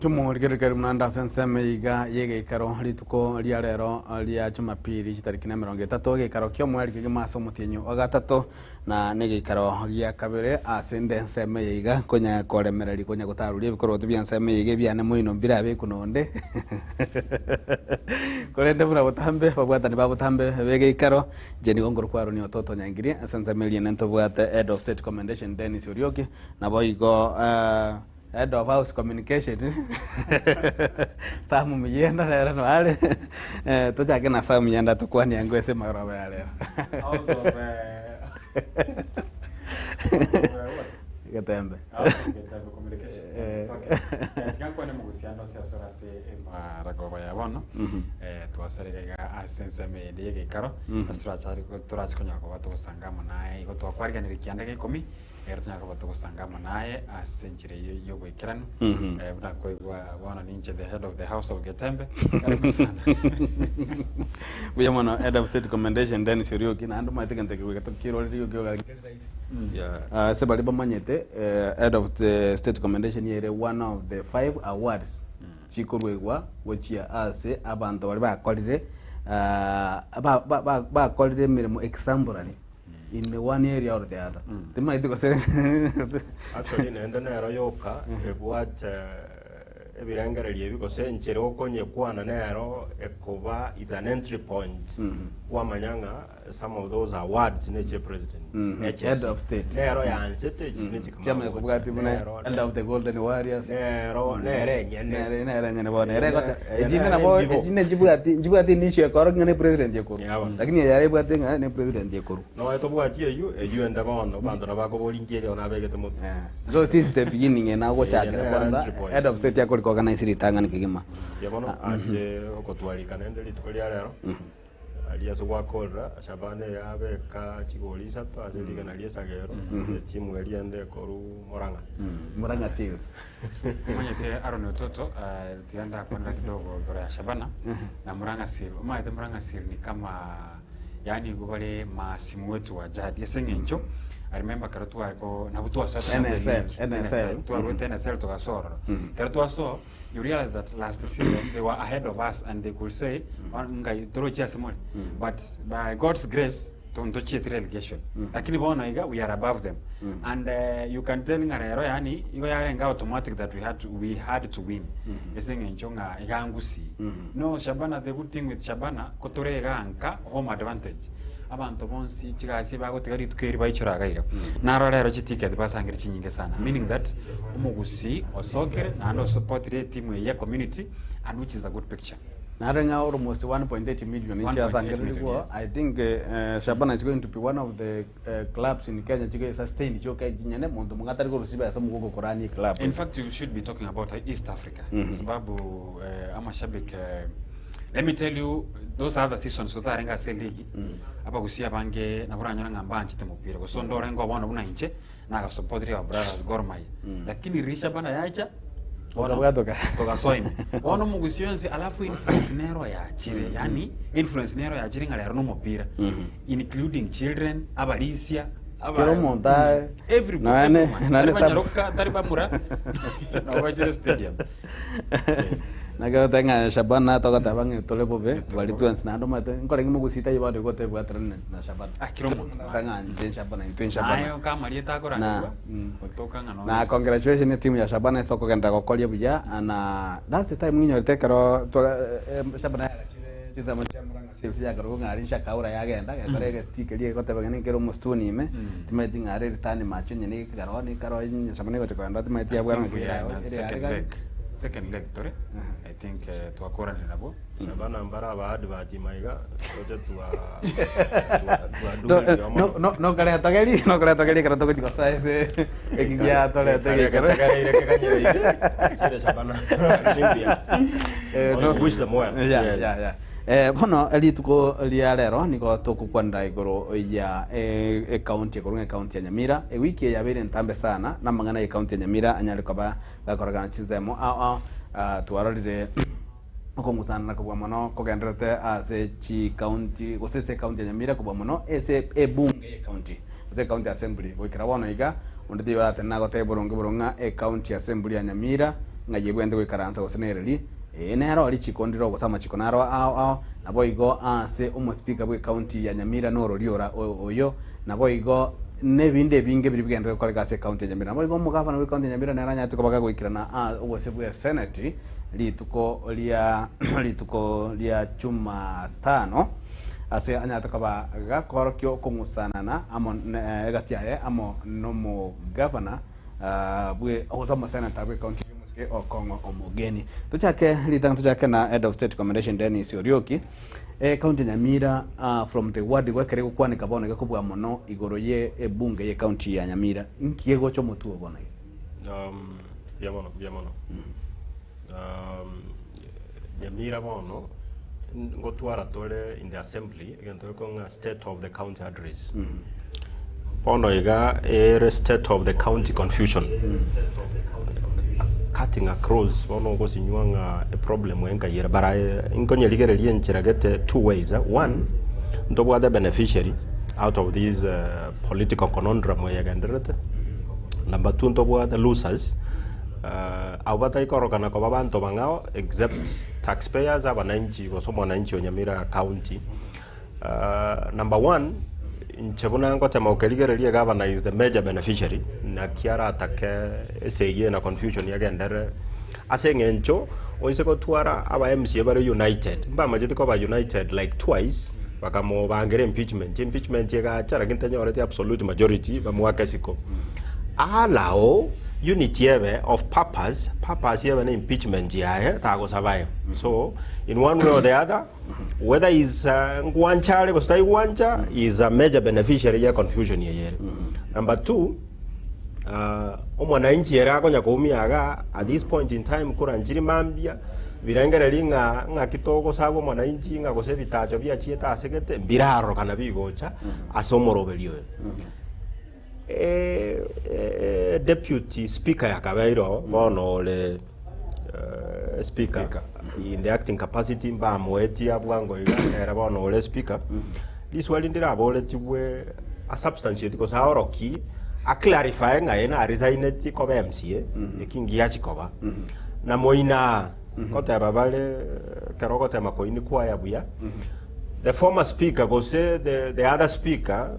Tumorigereria karibu naende ase ensemo eye iga y'egeikaro rituko ria rero ria Jumapili chitariki na emerongo etato egeikaro ki'omoerio kegima ase omotienyi o gatato na negeikaro gia kabere ase ende ensemo eye iga konya koremereria konya gotaruria ebikoroto bia ensemo eye iga ebiane moino mbirabekwe nonde korende buna botambe ababwatani ba botambe b'egeikaro inche nigo nkorokwa Aaron Ototo Nyangirie ase ensemo eria ene ntobwate Head of State Commendation Dennis Orioki naboigo Head of House Communication Sam Muyenda rero no are eh, tochake na Sam Muyenda tukwanie ango ase emaroba ya rero. House of, eh, of, eh, what? Getembe. House of Getembe Communication. Eh. It's okay. Eh, tiga nkwane mogusiano ase asore ase emaragoba ya bono. Eh, twasore iga iga ase ensemo eyende y'egeikaro. Ase torachare torache konyara koba togosanga amo naye. Igo twakwariganirie kianda gia ikomi. Ere tonyare koba togosanga amo naye ase enchera eyio y'oboikeranu. Eh, buna koigwa bono ninche the head of the house of Getembe. Karibu sana. Buya mono head of state commendation Dennis Orioki naende omanyete egento eke goika tokirorire gioka gioka nkeri rahisi. Yeah. Ah, ase baria bamanyete eh, head of the state commendation ere one of the five awards chikoruegwa gochia ase abanto baria bakorire ah, ba- ba- ba- bakorire emeremo exemplary in the one area or the other timaeti gose Actually naende nero yoka ebwate ebirengererio ebi gose enchera okonyekwana nero ekoba is an entry point kwamanya ng'a some of those awards neche president Mhm. Head of state. nero yansete echi nechi chiamanya kobwati buna Nero- elder of the golden warriors nero nere enyene nere nere enyene bono ere Eye egote eye echinde nere nabo embibo. echinde nchibwati nchibwati issue ekoro ng'a ne president ekoru Yeah, bono. lakini eye yare ebwate ng'a ne president ekoru Nonya tobwati eyio, eyio ende bono, abanto nabo bakoboria inki erio nabegete motwe. Eh, so this is the beginning ena ogochakera Eye nere kwanza entry point. head of state akori organize ritang'ani kegima Mbuya mono ase okotwarika naende rituko ria rero, aria ase gwakorera Shabana eyabeka chigori isato ase rigena ria esagero ase etimu eria ende ekorwa Murang'a. Murang'a Seals Omanyete Aaron Ototo eh, tiga ndakwanera kidogo igoro ya Shabana na Murang'a Seal. Omanyete Murang'a Seal ni kama yani igo bare maasimu wetu wa jadi ase eng'encho I remember kero tware ko nabo twasoete nabo NSL, eligi. NSL. Twarwete NSL togasoa ororo. Kero twasoa you realize that last season they were ahead of us and they could say ngai torochi ase more but by God's grace ntochieti relegation lakini bono iga we are above them and uh, you can tell ng'a rero yani igo yarenge automatic that we had to, we had to win ase eng'encho ng'a iga ngusi no Shabana the good thing with Shabana ko tore iga nka home advantage abanto bonsi chigasi bagotiga rituko eri baichora iga iga naro rero chiticket basangire chinyinge sana meaning that omogusii osokire naende osupportire etimu eye ya community and which is a good picture. Nare ng'a almost 1.8 million 1.8 chiasangereirwe million, yes. I think eh, Shabana is going to be one of the eh, clubs in Kenya chigo sustain chioka chinyene monto monga atari korusia chibesa omogogo korania eclub. In fact, you should be talking about uh, East Africa. Mm Sababu eh, amashabiki eh, let me tell you those other seasons totarenga ase ligi abagusia abange nabo oranyore ng'a mbanchete mopira gose onde orenge obono buna inche nagasupportire our brothers Gor Mahia lakini riria Shabana yacha bono Okabwatoka. togasoa ime bono omogusia onsi alafu influence nero yachire yani influence nero yachire ng'a rero nomopira including children abarisia aba- Kera omonto aye. Every- Noene- everyone. noene Tari sab- banyaroka tari bamura nabo bachire stadium Naki ogoteba ng'a Shabana togoteba ng'a tore bobe, Tore bari bobe. twensi naende omanyete nkore ng'a mogusii taiyo bono igo otebwaterane na Shabana. Ah, kera omonto Ogoteba ng'a inche Shabana, intwe Shabana. Naye okamarieta Na, akorangerwa mm. otoka ng'a Na noyo. congratulation etimu ya Shabana ase okogenderera gokoria buya na that's the time ng'inyorete ekero twa eh, Shabana yagachire chinsemo chia Murang'a Seals yakarokwa ng'a aria Shakaura yagenda gekora egetii keria egoteba ng'a ninkere omosituni ime timaeti ng'a are ritani mache onye nigo ekero nekero onye Shabana egocha kogenda timaeti I yabwera think ng'aki we are in ere a ere second gari. leg. Second leg tore. I think eh, twakoranire nabwo. Shabana mbare aba advert maiga toche twa twa No, twa no, no, nokoretogeri nokoretogeri ekero togochi gosoa ase eki giatorete gekero Kegareire keganyereire chire Shabana Olympia. Eh, no- Wish them well. Yeah, Yes. yeah, yeah. Eh, bono rituko ria rero nigo togokwanera igoro ya eh, ecounty ekorwa ng'a ecounty ya Nyamira ewiki eye yabeire entambe sana na amang'ana ya ecounty ya Nyamira anyare koba gakorekana chinsemo ao ao ah, twarorire Okong'usanana kobua mono kogendererete ase chicounty gose ase ecounty ya Nyamira kobua mono ase ebunge y'ecounty gose ecounty assembly goikera bono iga onde taiyo oratenene agotebe boronge boronge ng'a ecounty assembly ya Nyamira Ng'ai ebwenerete goikaransa gose nereri? Ee, nero richiko ndire gose amachiko naro ao ao. Naboigo ase omospeaker bw'ecounty ya Nyamira norori ora oyo, naboigo nebinde ebinge biria bigenderete gokoreka ase ecounty ya Nyamira. Naboigo omogavana bw'ecounty ya Nyamira nere anyarete koba gagoikerana a obosio bw'eseneti rituko ria rituko ria Jumatano ase anyarete koba gakorokia okong'usanana amo egati yaye amo nomogavana bwe gose omoseneta bwe county y'omosike Okong'o Omogeni. Tochake ritang'ani tochake na head of state commendation Dennis Orioki. E county ya Nyamira ah, from the word go ekere gokwaneka bono gekobua mono igoro ye ebunge ye county ya Nyamira nki egocha omotwe oo bono iga? Um, mbuya mono mbuya mono um, Nyamira bono ngotwara tore in the assembly egento gekong'a ng'a state of the county address. Bono iga ere state of the county confusion cutting across bono ogosinywa ng'a eproblem eye nkai ere but I nkonyerigereria enchera gete two ways eh, one ntobwate beneficiary out of this political conundrum eye egendererete, number two ntobwate losers abwo bataikorokana koba abanto bang'ao except taxpayers abananchi gose omwananchi o Nyamira county. Number one, inche buna ngotema gokerigereria egavana is the major beneficiary, naki aratake esegi eye na confusion egenderere, ase eng'encho onse gotwara aba MCA bare united, mbamacheti koba united like twice, bakamobangera impeachment, impeachment egacha lakini tanyoreti absolute majority bamoake isiko. Allow unity ebe of purpose, purpose ebe na impeachment yaye tagosurvive. So in one way or the other, Whether is ngwancha are gose taigwancha is a major beneficiary ya confusion eye ere. Number two, omwananchi ere akonya koumia iga at this point in time kura nchiri mambia, birengereri ng'a ng'aki togosaba omwananchi ng'a gose ebitacho biachiete ase gete mbirarorokana bigocha ase omoroberi oyo. Deputy speaker yakabeire oo bono ore speaker in the acting capacity mbamoetie bwango iga ere bono ore speaker riswali ndiraboretigwe a substantiate gose aorokie a clarify ng'a ere na resigneti koba MCA eki ngiachi koba na moina ngoteba bare ekero ogotema koini kwaya buya the former speaker gose the, the other speaker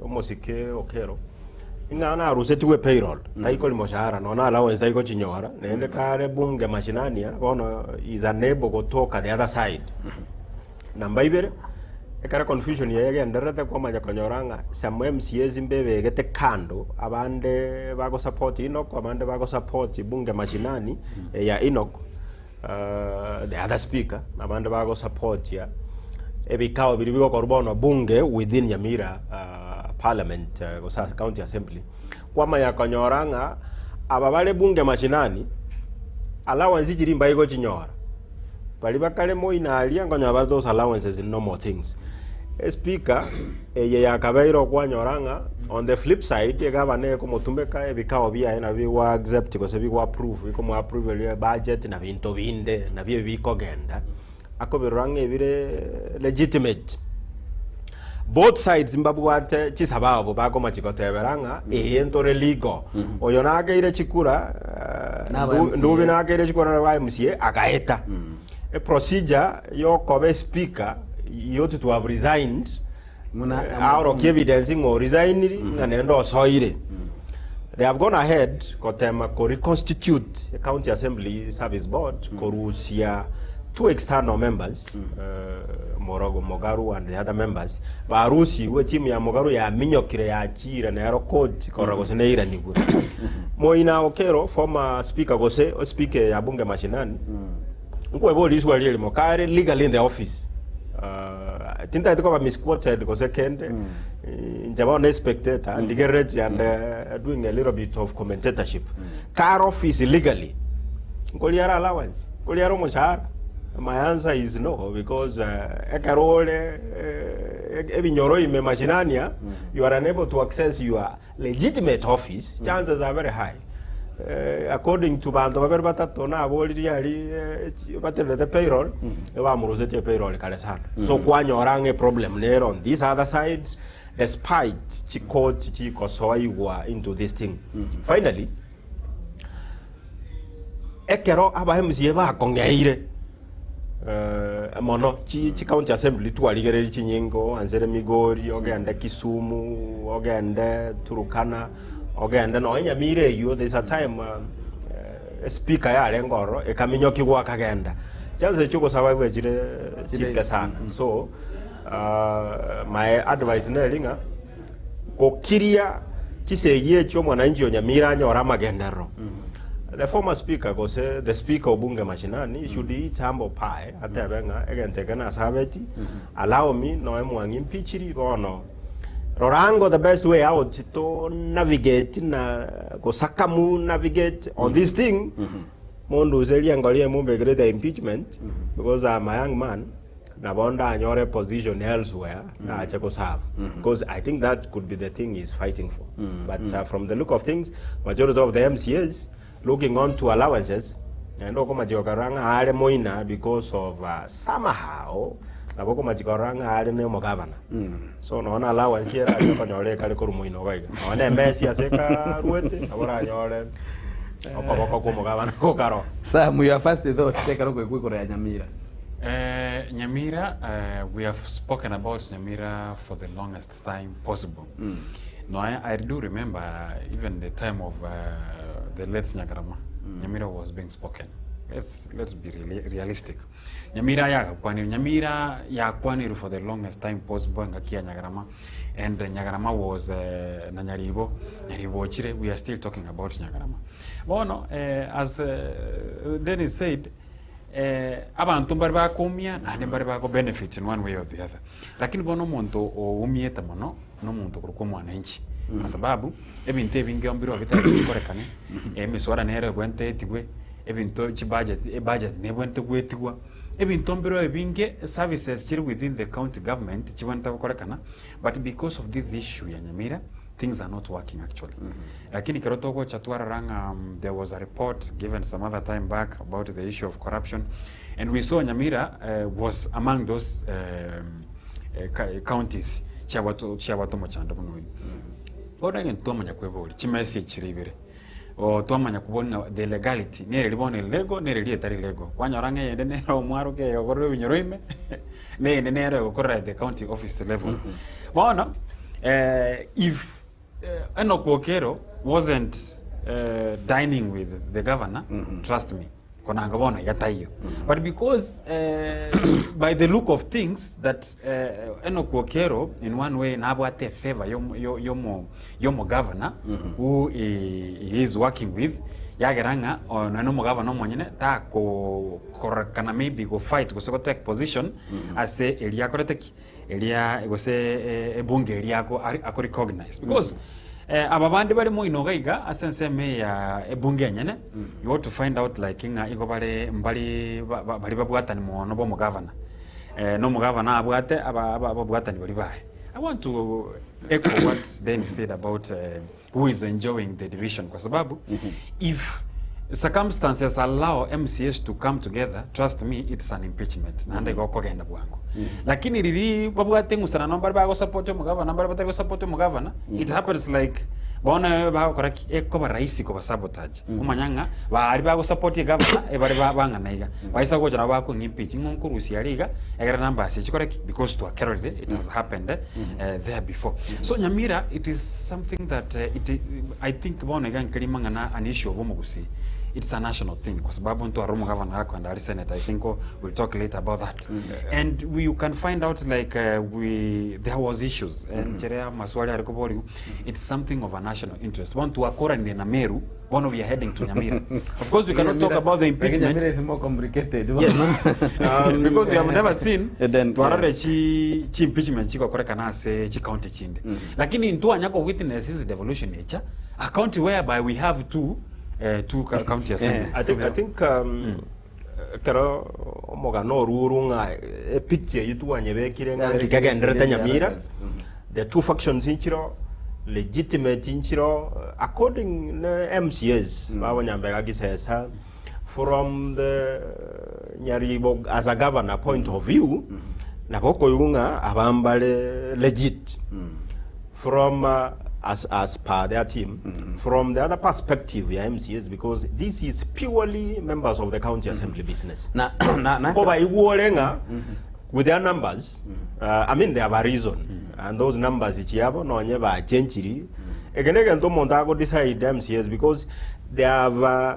omosike Okero ing'a narusetigwe epayroll taikori moshahara nonya allowance taikochinyora naende kare bunge mashinani aa bono is unable gotoka the other side. Namba ibere, ekero confusion eye egendererete kwamanya konyora ng'a some MCAs mbebegete kando abande bagosupport Enock abande bagosupport bunge mashinani eya Enock the other speaker na abande bagosupportia ebikao biria bigokorwa bono bunge within Nyamira parliament gose ase county assembly. Kwamanya konyora ng'a aba bare bunge mashinani allowance chiria mbaigochinyora. Baria bakare moino aria nkonyora bare those allowances in normal things. Espeaker eye yakabeire okwanyora ng'a on the flip side egavana ekomotumeka ebikao biaye nabio bigwa accept gose bigwa approve bikomo approve eria budget na binto binde nabio ebikogenda akobirora ng'a ebire legitimate. Both sides mbabwate chisababu bakomachi gotebera ng'a ee ntore legal. Oyo nakeire chikura eh, Naba MCA. Ndubi nakeire chikura naba MCA agaeta. Eprocedure yokoba espeaker you ought to have resigned Muna- eh, aorokie evidence ng'a oresigniri ng'a naende osoire. They have gone ahead gotema ko reconstitute e county assembly service board korusia two external members eh, Morogo Mogaru and the other members barusigwe team ya Mogaru yaminyokire yachire nero court korora gose neiranigwe Moina Okero former speaker gose speaker ya bunge mashinani nkweboria riswali erimo kare legally in the office uh, tintagete koba misquoted gose kende inche bono ne spectator ndigereretie and doing a little bit of commentatorship kare office legally nkoria are allowance nkoria are omoshahara my answer is no because ekero ore ebinyoro ime mashinani aa you are unable to access your legitimate office chances are very high according to banto babere batato naboririe aria batenenete payroll ebamorusetie payroll kare sana so kwanyora ng'a eproblem nere on this other side despite chikoti chikosoigwa into this thing finally. Ekero aba MCA bakong'eire mono chi county assembly twarigereiri chinyinge oansere Migori, ogende Kisumu, ogende Turkana, ogende nonya Nyamira eywo there is a time speaker yarenge ororo ekaminyokigwa akagenda. Chances chia ogosurvive chire chinke sana so my advice neri ng'a gokiria chisegi echio omwananchi o Nyamira anyore amagenderero. The former speaker gose the speaker of bunge mashinani should eat humble pie atebe ng'a egento eke nasabeti allow me noe mwang'i mpichiri bono rorango the best way out to navigate na gosakamu navigate on this thing Mundu use riengo riaye mumbekere the impeachment because I'm a young man nabo ndanyore position elsewhere nache go serve because I think that could be the thing he's fighting for but from the look of things majority of the MCAs looking on to allowances naende okomachia gokarora ng'a are moina because of somehow nabo okomachia korora ng'a are na omogavana so nonya na allowance erache okonyora ekare korwa moino iga iga nonya na emesi ase ekaruete nabo oranyore okoboko kwa omogavana gokaro. Sam, your first thought ekero okoigwa igoro ya Nyamira. Eh, Nyamira, eh, we have spoken about Nyamira for the longest time possible. No, I do remember even the time of the late Nyagarama. Nyamira was being spoken. Let's be really realistic. Nyamira yagakwanirwe, Nyamira yakwanirwe for the longest time possible engaki ya Nyagarama and Nyagarama was eh, na Nyaribo, Nyaribo ochire, we are still talking about Nyagarama. Bono eh, as eh, Dennis said, eh, abanto mbare bakoumia naende mbare bako benefit in one way or the other. Lakini bono omonto oumiete mono na omonto okorokwa omwananchi kwa sababu ebinto ebinge mbirobio bitari bikorekane, emiswara nere ebwenerete etigwe, ebinto chibudget ebudget nebwenerete goetigwa, ebinto mbirobio ebinge services chire within the county government chibwenerete gokorekana but because of this issue ya Nyamira things are not working actually. Lakini ekero togocha twarora ng'a there was a report given some other time back about the issue of corruption and we saw Nyamira was among those counties chiabwate chiabwate omochando buna oyio. Bono egento twamanya kweboria, chimessage chire ibere, oo twamanya kobua ng'a the legality nere eri bono illegal nere eri etari legal. Kwanyora ng'a eyende nere omwaroka eyokorera ebinyoro ime, na eyende nere egokorera at the county office level. Bono if Enock Okero wasn't dining with the governor, trust me, konanga bono iga taiyo. But because by the look of things that Enock Okero in one way nabwate efavor yomo- yo- yomo- yomogavana who he is working with, yagera ng'a oyo nonye na omogavana omonyene takokorekana maybe go fight gose go take position ase eria akorete ki? Eria gose ebunge eria ako ako recognize because aba bande bare moino iga iga ase ensemo eye ya ebunge enyene you ought to find out like ng'a igo bare mbari ba- ba- bari babwatani mono ba omogavana na omogavana abwate aba- aba- ababwatani baria baye. I want to echo what Dennis said about who is enjoying the division kwa sababu if circumstances allow MCAs to come together trust me it's an impeachment naende igo okogenda bwango lakini riri babwate eng'usanano mbare bagosupport omogavana mbare batari gosupport omogavana it happens like bono bagokora ki ekoba rahisi koba sabotage omanya ng'a baria bagosupport egavana ebare ba- bang'ana iga baisa gocha nabo bakong'a impeach ng'o nkorusia aria iga egere numbers chikore ki because twakerorire it has happened eh, there before so Nyamira it is something that it I think bono iga nkeri mang'ana an issue of omogusii it's a national thing kwa sababu ntwarora omogavana gakoenda ari senate I think we'll talk later about that and we, you can find out like we there was issues and nchere amaswali are koboriwa it's something of a national interest bono twakoranire na Meru bono we are heading to Nyamira of course we cannot talk about the impeachment Nyamira is more complicated. Yes. Because we have never seen Eden, twarorire chi chi impeachment chigokorekana ase chi county chinde lakini ntwanya ko witness is devolution echa a county whereby we have two two county assemblies I think ekero omogano orurwe ng'a epicture eyio twanyebekire ng'a nki kegendererete Nyamira, the two factions nchiro legitimate nchiro according ne MCAs babo Nyambega Kisesa from the Nyaribo as a governor point of view nabo okoigwa ng'a aba mbare legit from. As as per their team from the other perspective ya MCAs because this is purely members of the county assembly business. Na na na Nkobaigwore ng'a with their numbers uh, I mean they have a reason and those numbers chiabo nonye bachenchiri eke negento omonto ago decide MCAs because they have uh,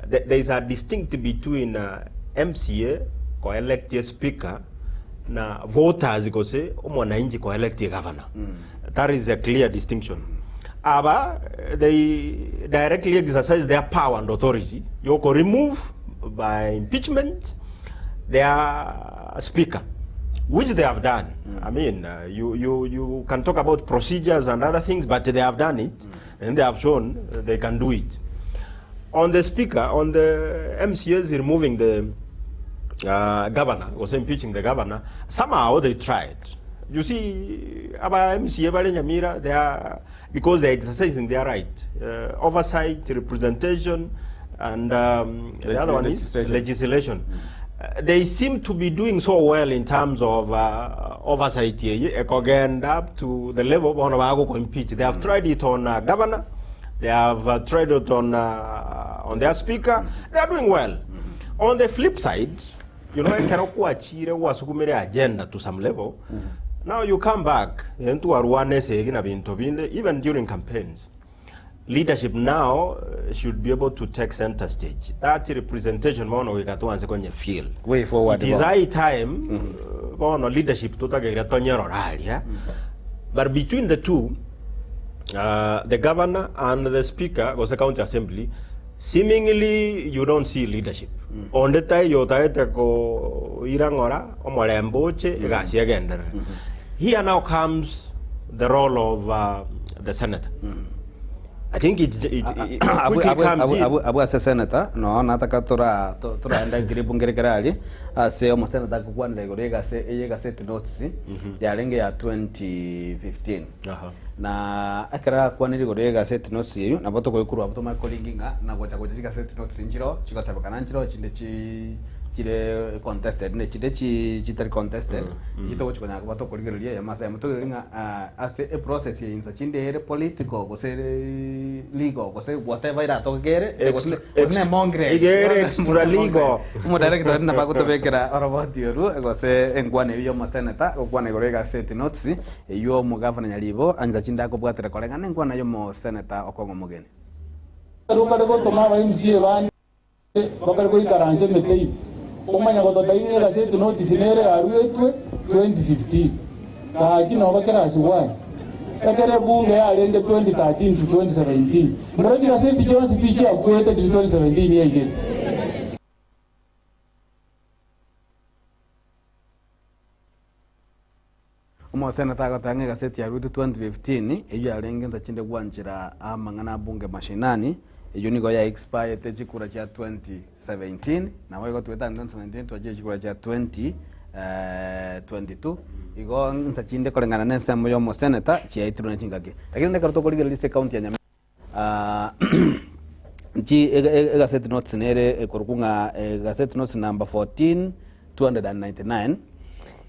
there is a distinct between uh, MCA ko elect a speaker na voters gose omwananchi ko elect a governor. That is a clear distinction. Aba they directly exercise their power and authority yoko remove by impeachment their speaker which they have done. I mean, uh, you, you, you can talk about procedures and other things, but they have done it and they have shown they can do it. On the speaker, on the MCAs removing the uh, governor, was impeaching the governor, somehow they tried. You see, aba MCA bare Nyamira, they are, because they're exercising their right, uh, oversight, representation, and um, the other one is Legislation. legislation. Uh, they seem to be doing so well in terms of uh, oversight eye ekogenda up to the level bono bago impeach. They have tried it on uh, governor, they have uh, tried it on uh, on their speaker. They are doing well. On the flip side, you know, ekero kwachire gwasukumire agenda to some level, now you come back into arwane segi na binto binde even during campaigns leadership now uh, should be able to take center stage that representation bono gikatwanze kwenye feel Way forward it is bono. high time uh, bono leadership tutageira tonyerora but between the two uh, the governor and the speaker gose county assembly seemingly you don't see leadership mm. Onde taiyo taete ko irang'ora omorembe oche egasi egenderere here now comes the role of uh, the senator I think it, it, it, it quickly comes in. abu ase senator no nataka tura turaenda ngiribu ngerekera ari ase omosenata akokwanera igoro egase eye egaseti notes yarenge ya 2015 Aha. Na ekero akwanire igoro y'egaseti notes eyo nabo togoikurwa abo tomanye koringi ng'a na gocha gocha chigaseti notes nchiro chigotebekana nchiro chinde chi chire contested ne chinde chi chitari contested mm. Togochi konyara koba tokorigereria eye masa emo togereri ng'a ah, ase eprocess ya insa chinde ere political gose ere legal gose whatever iratogere Extra- extra- igere extra legal. omodirector nabo agotobekera oroboti oru gose enkwana eywo ya omoseneta gokwana igoro y'egaseti notes eywo omogavana Nyaribo ansa chinde akobwatera koreng'ana enkwana ya omoseneta okong'o omogeni. Rukare gotoma aba MCA bande bakare goikaransa emete ime omanya gotota ime egaseti notice nere yaruetwe 2015 gaki noba kerasi one ekere ebunge yarenge 2013 to 2017 mboro chigaseti chionsi pi chiakwete to 2017 yaigete. Omoseneta agoteba ng'a egaseti yaruetwe 2015 eywo yarenge nsa chinde gwanchera amang'ana abunge mashinani eywo nigo ya expirete chikura chia 2017 nabo igo twetang'ani 2017 twachire chikura chia 2022 igo nsa chinde koreng'ana na ensemo ya omoseneta chiaitirwe na chingaki lakini ekero tokorigereria ase ecounty ya Nyamira nchi egaseti notes nere ekorokwa ng'a egaseti notes number 14299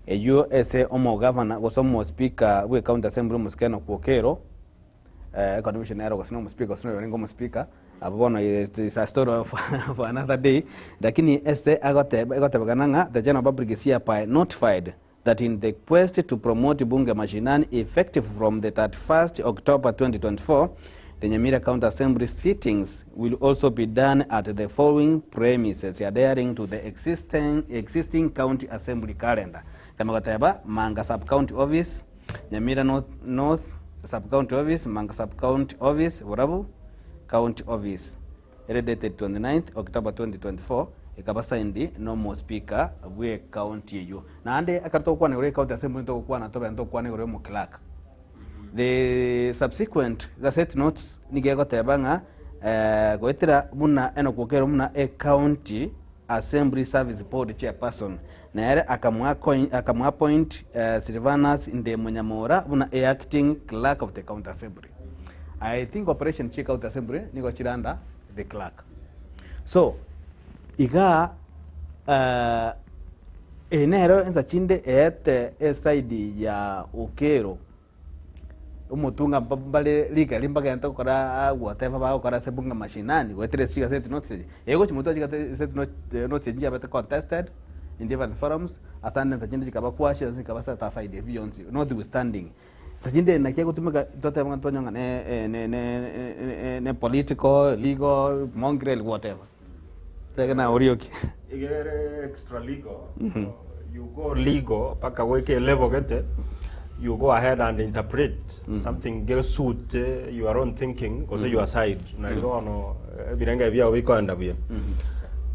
eywo ase omogavana gose omospeaker bwa ecounty assembly omosike Enock Okero eh, econtribution nero gose na omospeaker gose noyorenge omospeaker abo bono it's a story for, for another day lakini ase agoteba egotebekana ng'a the general public is hereby notified that in the quest to promote bunge mashinani effective from the 31st October 2024 the Nyamira County Assembly sittings will also be done at the following premises adhering to the existing, existing County Assembly calendar. Kama Manga Sub-County Office, Nyamira North, North Sub-County Office, Manga Sub-County Office, Borabu County Office. Ere dated 29th October 2024 ikaba signed no mo speaker bwe county eyo. Naende ekero togokwana igoro ya county assembly togokwana tobe ntokwana igoro ya omoclerk. The subsequent gazette notes nigo egoteba ng'a eh, goetera buna Enock Okero buna e county assembly service board chairperson nere akamwa appoint Silvanus Ndemo Nyamora buna e acting clerk of the county assembly. I think operation chi county assembly nigo chiranda the clerk. So iga uh, eye nero ensa chinde eete eside ya Okero. Omotwe ng'a mbare legally mbagente gokora whatever bagokora ase bunge mashinani goetera ase chigaseti notice echi. Egochi motwe chigaseti notice echi chiabete contested in different forums, ase ande nsa chinde chikaba quashed, ase chikaba set aside ebi bionsi notwithstanding. Nsa chinde naki egotumeka totebe ng'a twanyora ng'a ne ne ne ne political, legal, mongrel whatever. Tege na orioki. Iga ere extra legal, you go legal mpaka goika elevel gete, you go ahead and interpret something ge suit your own thinking gose your side nari bono ebirenge biao bikoenda buya.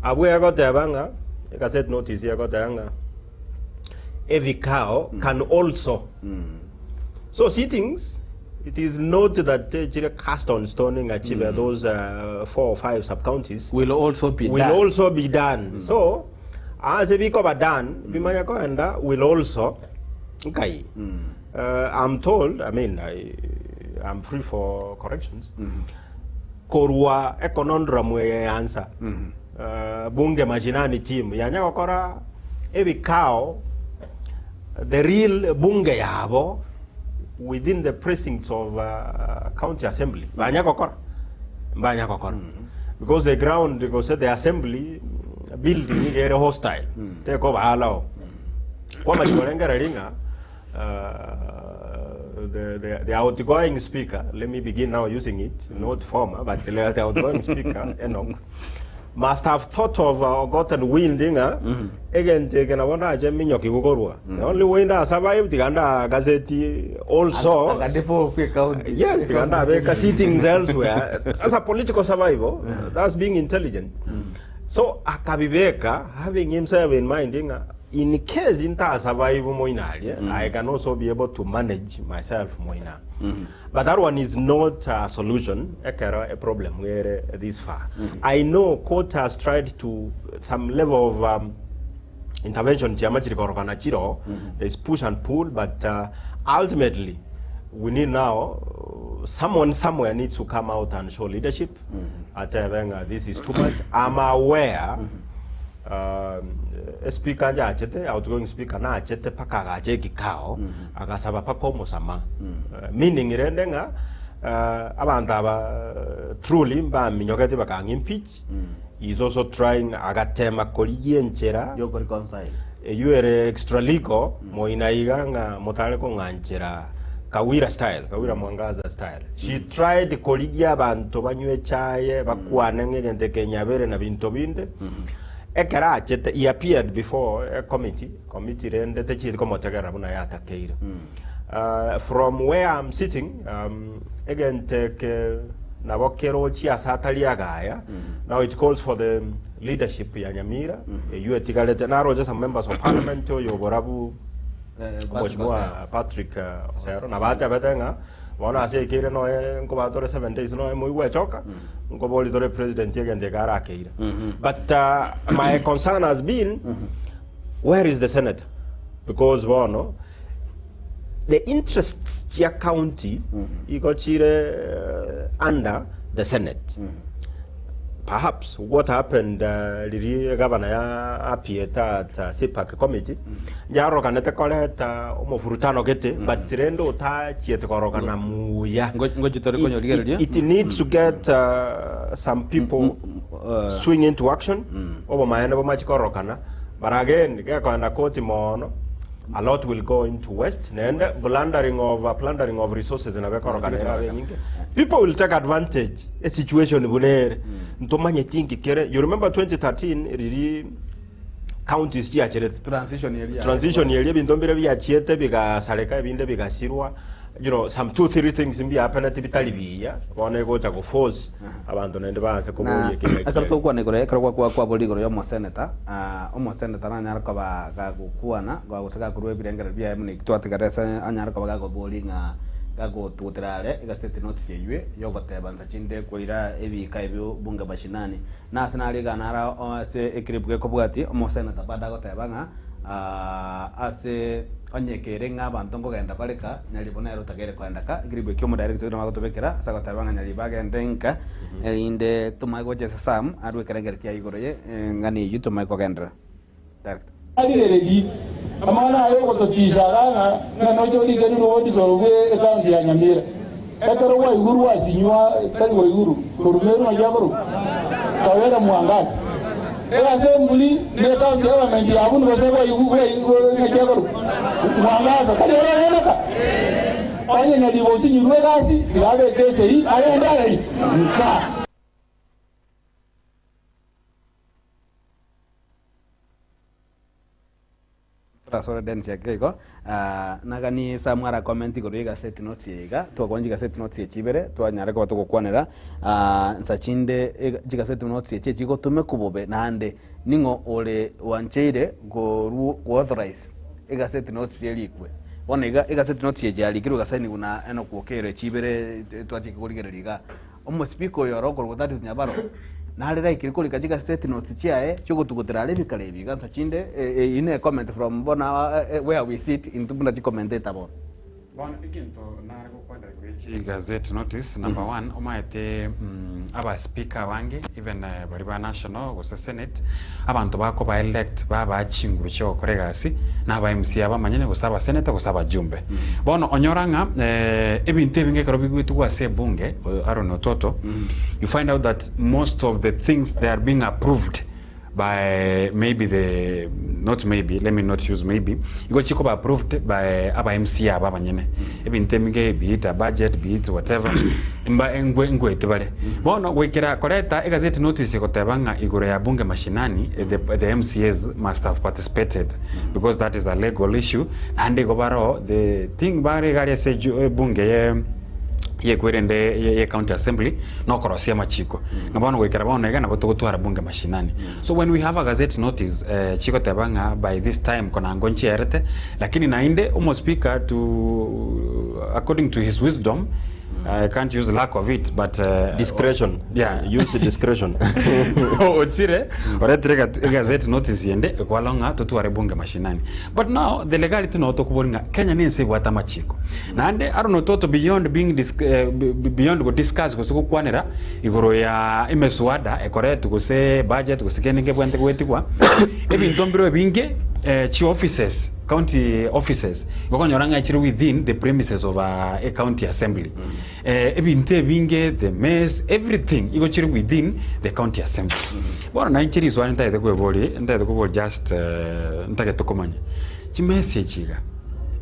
Abwo egoteba ng'a egazette notice egoteba ng'a ebikao can also So sittings, it is not that chire cast on stone ng'a chibe those four or five sub counties Will also be will done. also be done. So ase bikoba done bimanya koenda will also nkai. I'm told, I mean I, I'm free for corrections. Korwa econundrum eye yansa bunge mashinani team yanya gokora ebikao The real bunge yabo within the precincts of county assembly banya gokora mbanya gokora because the ground gose the assembly building iga ere hostile tekoba allow kwamanya korengereria ng'a the, the, the outgoing speaker let me begin now using it not former but the outgoing speaker Enoch Must have thought of or gotten wind ng'a egento eke nabo ndache minyokigu korwa. The only way nda survive tiga ndagazeti also. Akadevolve ecounty. Yes, tiga ndabeka sittings elsewhere. That's a political survival. That's being intelligent. So akabibeka having himself in mind ng'a in case nta survive moina aria, I can also be able to manage myself moina. But that one is not a solution ekero a problem ere this far. I know court has tried to some level of um, intervention chiama chiri korokana chiro there is push and pull but ultimately we need now someone somewhere needs to come out and show leadership atebe ng'a this is too much I'm aware Espeaker njachete, outgoing speaker nachete mpaka agacha ekikao, agasaba mpaka omosama. Meaning rende ng'a abanto aba truly mbaminyogete bakang'a impeach, he is also trying agatema korigia enchera Yokoreconcile. eywo ere extra legal moina iga ng'a motare kong'anchera Kawira style, Kawira Mwangaza style. She tried korigia abanto banywe echaye, bakwane ng'a egento eke nyabere na binto binde. Ekero achete, he appeared before a committee, committee rende techieti komotegerera buna yatakeire. From where I'm sitting, egento eke nabo kerochie ase atari agaya, now it calls for the leadership ya Nyamira, eywo etigarete, naroche some members of parliament oyo oborabu, Mheshimiwa Patrick Osero nabo atebete ng'a bono ase ekeire noe nkobaa tore 7 days noe moigwechoka nkobori tore president egento eke arakeire but my concern has been where is the senator because bono the interests chia county igo chire under the senate Perhaps what happened riria egavana ya appeared at CPAC committee yarokanete koreta omofurutano gete but rende otachiete korokana muya. Ngochi tore konyorigereria. It, it needs to get some people swing into action obomaene bomachi korokana but again gekoenda koti moono A lot will go into waste naende blundering of plundering of resources nabo ekorokana erabe enyinge. People will take advantage e situation buna ere. Ntomanyeti inki kere. You remember 2013 riri counties chiacherete. Transition eria. Transition eria ebinto mbire biachiete bigasareka ebinde bigasirwa. You know, some two three things mbiapenete bitari biya bono egocha go force abanto naende baanse Na koboria ekio ekero ekiagera. togokwana igoro ekero gwa kwaboria igoro y'omoseneta, ah, omoseneta nanyare koba gagokwana gose gakorua ebirengererio biaye buna eki twatigara ase anyare koba gakoboria ng'a gagotugutera are egaseti notice eywe yogoteba nsa chinde koira ebika ebio bunge mashinani. Na ase naria iga naro ase eclip gekobwatia omoseneta bado agoteba ng'a ah, ase Onye kere ng'a abanto nkogenda bare ka, Nyaribo nere otageire koenda ka, ekeribu ekio omodarekti oito nabo agotobekera ase agoteba ng'a Nyaribo agende nka, erinde tomae gocha ase Sam arue ekerengerio kiaye igoro ye eng'ana eyio tomae kogenderera. Director. Rigereria, Amang'ana aya ogototisha iga ng'a ng'a noche orike riroba odisolve ecounty ya Nyamira. Ekero gwaigurwe asinywa tari gwaiguru korwa Meru naki akorokwa Kawera Mwangaza. Easembli ne ecounty government ya Abuni gose naki akorokwa Mwangaza tari ore ogeneka. Onye Nyaribo osinyirwe egasi tiga abeke esegi agende areri nka. Torasore Dennis ake igo, nagani Sam ara comment igoro ye gazeti notes eye iga, twakwana chigazeti notes echi ibere, twanyare koba togokwanera nsa chinde chigazeti notes echi echigotumekwa bobe naende ning'o ore wancheire korwu go authorize egazeti notes erikwe. Bono iga egazeti notes echi yarikirwe egasainiwa na Enock Okello echi ibere twachaka korigereria igaa. Omosibika oyo ore okorokwa Thaddeus Nyabaro nare raikire korika chigaseti notes chiaye chiogotugutera are ebikara ebi iga nsa chinde eyio ne comment from bono where we sit intwe buna chicommenteta bono. Bono egento nare gokwanera igoro ye chigazeti notice number one omaete aba speaker abange even baria ba national gose senate abanto bakoba elect babaa chinguru chia gokora egasi na aba MCA abamanyene gose aba senator gose abajumbe. Bono onyora ng'a ebinto ebinge ekero bigwetugwa ase ebunge Aaron Ototo you find out that most of the things they are being approved by maybe the not maybe let me not use maybe igo chikoba approved by aba MCA aba abanyene ebinto ebinge be it a budget be it whatever mba engwe ngwete bare bono goikera koreta egazeti notice egoteba ng'a igoro ya bunge mashinani the, the MCAs must have participated because that is a legal issue naende igo baroo the thing bare iga aria ase eju ebunge ye yekwerende ye ye county assembly nokorosia amachiko ng'a bono goikera bono iga nabo togotwara bunge mashinani so when we have a gazette notice eh, chigoteba ng'a by this time konango nchierete lakini naende omospeaker to according to his wisdom I can't use lack of it but uh, Discretion. Yeah. Use discretion. ochire oretire egat- egazeti notice yende ekwalo ng'a totware bunge mashinani but now the legality no tokobori ng'a kenya nense ebwate amachiko naende aro nototo beyond being dis, eh, be- be- beyond go discuss gose gokwanera igoro ya emeswada ekoretwe gose budget gose kende nkebwente goetigwa ebinto mbiro ebinge eh, chi offices county offices Okonyora ng'a chire within the premises of a county assembly. Ebinto ebinge, the mess, everything igo chire within the county assembly. Bono nainche riswali ntagete kweboria, ntagete koboria just ntagete komanya, chimesa echi iga,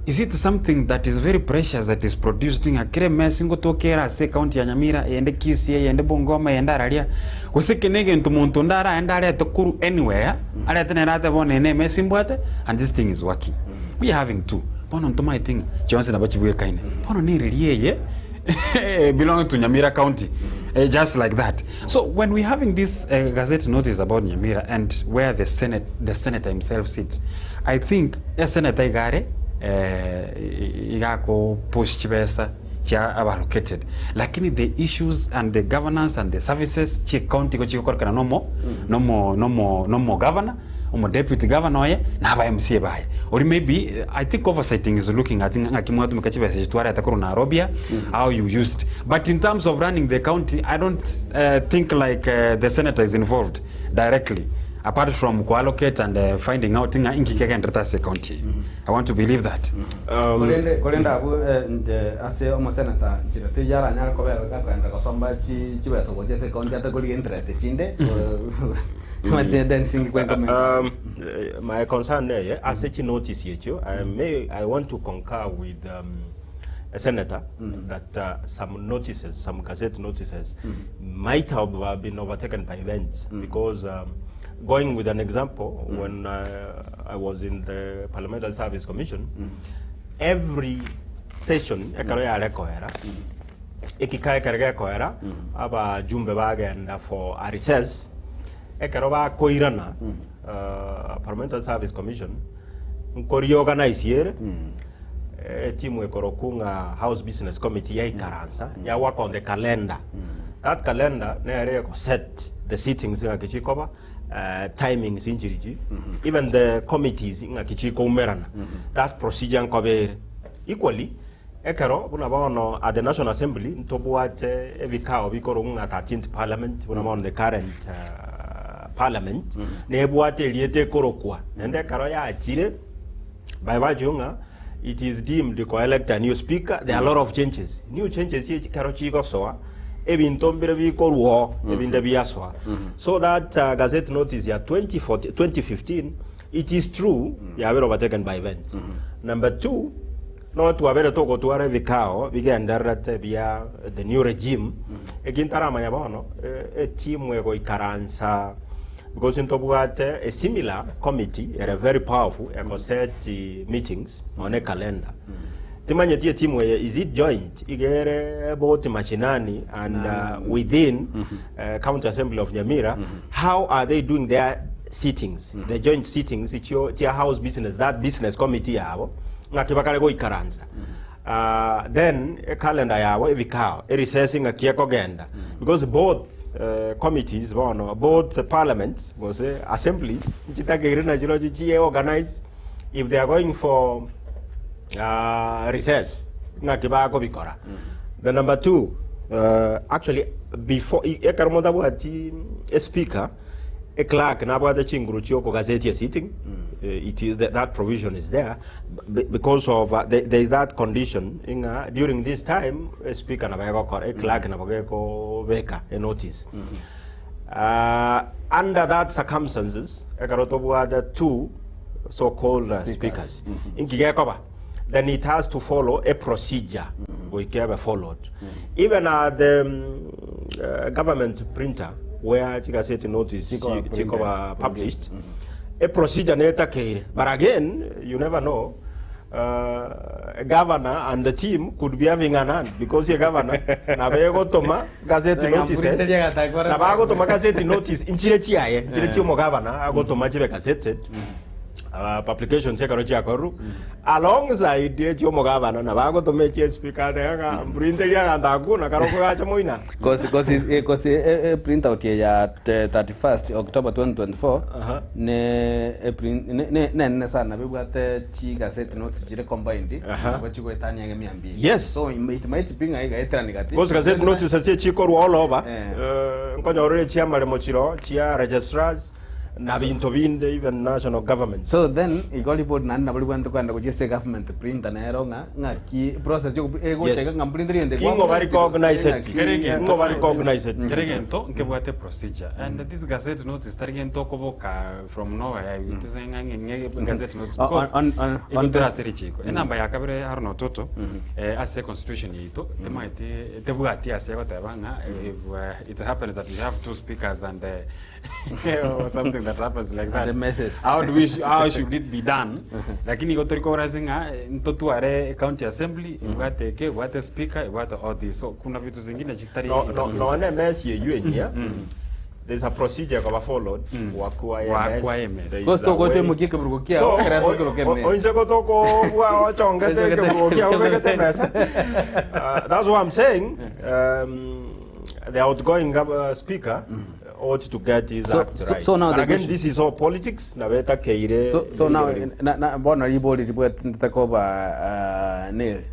is it something that is very precious that is produced ng'a kera emesa ngotoka ere ase ecounty ya Nyamira, eyende Kisii, eyende Bungoma, eyende araria, gose eke na egento monto onde araende arete korwa anywhere, arete nere atebe bono eye na emesa mbwate and this thing is working. We are having two. Bono ntomaete ng'a chionsi nabo chibwekaine. Bono nereri eye belong to Nyamira County. Eh, just like that. So when we having this uh, gazette notice about Nyamira and where the Senate, the senator himself sits, I think a senator igare eh, igako push chibesa chia aba allocated lakini the issues and the governance and the services chie county igo chigokorekana nomo nomo nomo nomo governor omo deputy governor oye na aba MCA baye ori maybe I think oversighting is looking at ng'a ng'aki mwatumeka chibesa echi twareta korwa Nairobi how you used but in terms of running the county I don't uh, think like uh, the senator is involved directly apart from kuallocate and uh, finding out ng'a inki kegenderete ase county eye I want to believe that Korende korende abwo eh, inche ase omoseneta nchire teiyo aranyare kobera gakoenda gosomba chi chibesa gocha ase ecounty atakorigia interest chinde Omanyete Dennis inki kwenkomenta. My concern neye ase chinotice echio I may I want to concur with a senator that some notices some gazette notices might have been overtaken by events because going with an example when I was in the Parliamentary Service Commission every session ekero yare koera Ekika ekero gekoera, abajumbe bagenda for a recess. Ekero bakoirana, Parliamentary Service Commission nkoriorganize ere etimu ekorokwa ng'a House Business Committee yaikaransa ya work on the calendar. That calendar nere egoset the sittings ng'aki chikoba, timings nchirichi, even the committees ng'aki chikoumerana. That procedure nkoba ere. Equally, Ekero buna bono at the National Assembly ntobwate ebikao bikorokwa ng'a 13th Parliament buna bono the current Parliament nebwate erieta ekorokwa naende ekero yachire. By virtue ng'a it is deemed ko elect a new speaker, there are a lot of changes. New changes echi ekero chigosoa, ebinto mbire bikorwa oo, ebinde biasoa. So that uh, gazette notice ya 2014, 2015 it is true yabere overtaken by events. Number two, no twabere togotwara ebikao bigendererete bia the new regime, eki ntaramanya bono, eh, etimu egoikaransa Because ntobwate a similar committee ere very powerful ego set meetings on a calendar. Timanyeti etimu eye is it joint iga ere both mashinani and uh, within uh, county assembly of Nyamira how are they doing their sittings the joint sittings chio chia house business that business committee yabo ng'aki bakare goikaransa uh, then ecalendar yabo ebikao erecess ng'aki ekogenda because both committees bono both parliaments gose assemblies nchitakeire nachirochio chie organize if they are going for uh, recess ng'aki bakobikora the number two uh, actually before i- ekero omonto abwati espeaker eclerk nabwate chinguru chia okogazetia sitting eh, it is that, that provision is there be- because of uh, there, there is that condition ing'a during this time espeaker nabo egokora eclerk nabo gekobeka enotice uh, under that circumstances ekero tobwate two so called uh, speakers inki gekoba then it has to follow a procedure goika ebe followed even at the um, uh, government printer where chigaseti notice Chikoba chi- printed. chikoba published a procedure netakeire but again you never know uh, governor and the team could be having an hand because ye governor nabegotoma gazette notices nabagotoma gazette notice nchire chiaye nchire chia omogavana agotoma chibe gazetted uh, publications ekero chiakorwa alongside echia omogavana nabagotoma echia speaker ateba ng'a mprinteria aganto akwo na karoko gacha moina Kosi kosi eh, kosi eh, eh, print out ye ya eh, 31st October 2024 Aha. ne eh, print ne ne nene sana bibwate chi gazette notes chire combined Aha. nabo chigoetania ang'e mia mbili Yes. so it might be ng'a igaeterani gati Because gazette notices echio chikorwa all over Eh. eh, nkonyorire chiamaremo chiro chia registrars na binto binde even national government. So then igo ribori naende nabo ribwenerete kogenda gochia ase government printer nero ng'a ng'aki process yo egocha Yes. iga ng'a mprint rende Ing'o bari cognized. Kere egento- Ing'o bari cognized. Kere egento nkebwate procedure and this gazette notice tari gento okoboka from nowhere tose ng'a ng'e ng'e gazette notice On- because on- on- igo on tore this- ase richiko. Enamba ya kabere Aaron Ototo eh, ase constitution yaito temaeti tebwati ase egoteba ng'a if uh, it happens that we have two speakers and uh, or something that happens like that. And the messes. How do we how should it be done? Lakini igo tori kobora ase ng'a eh, ntotware county assembly ebwate eke ebwate speaker ebwate all this so kuna vitu zingine chitari No, no, nonye emesi eywo enyia there's a procedure ekoba followed goakwa Goakwa MS. MS. There is Gose a togocha way. emokia ekeburugo kiao, So, ekero tokoroka o- o- emesa. oinche gotokobua ochongete ekeburugo kiao obegete emesa. Uh, that's what I'm saying. Um, the outgoing gov- uh, speaker ought to get his So- act so- right. so now But the again, question- this is all politics. Nabeta keire. so so now na na bono ribori ribwatete koba uh, ne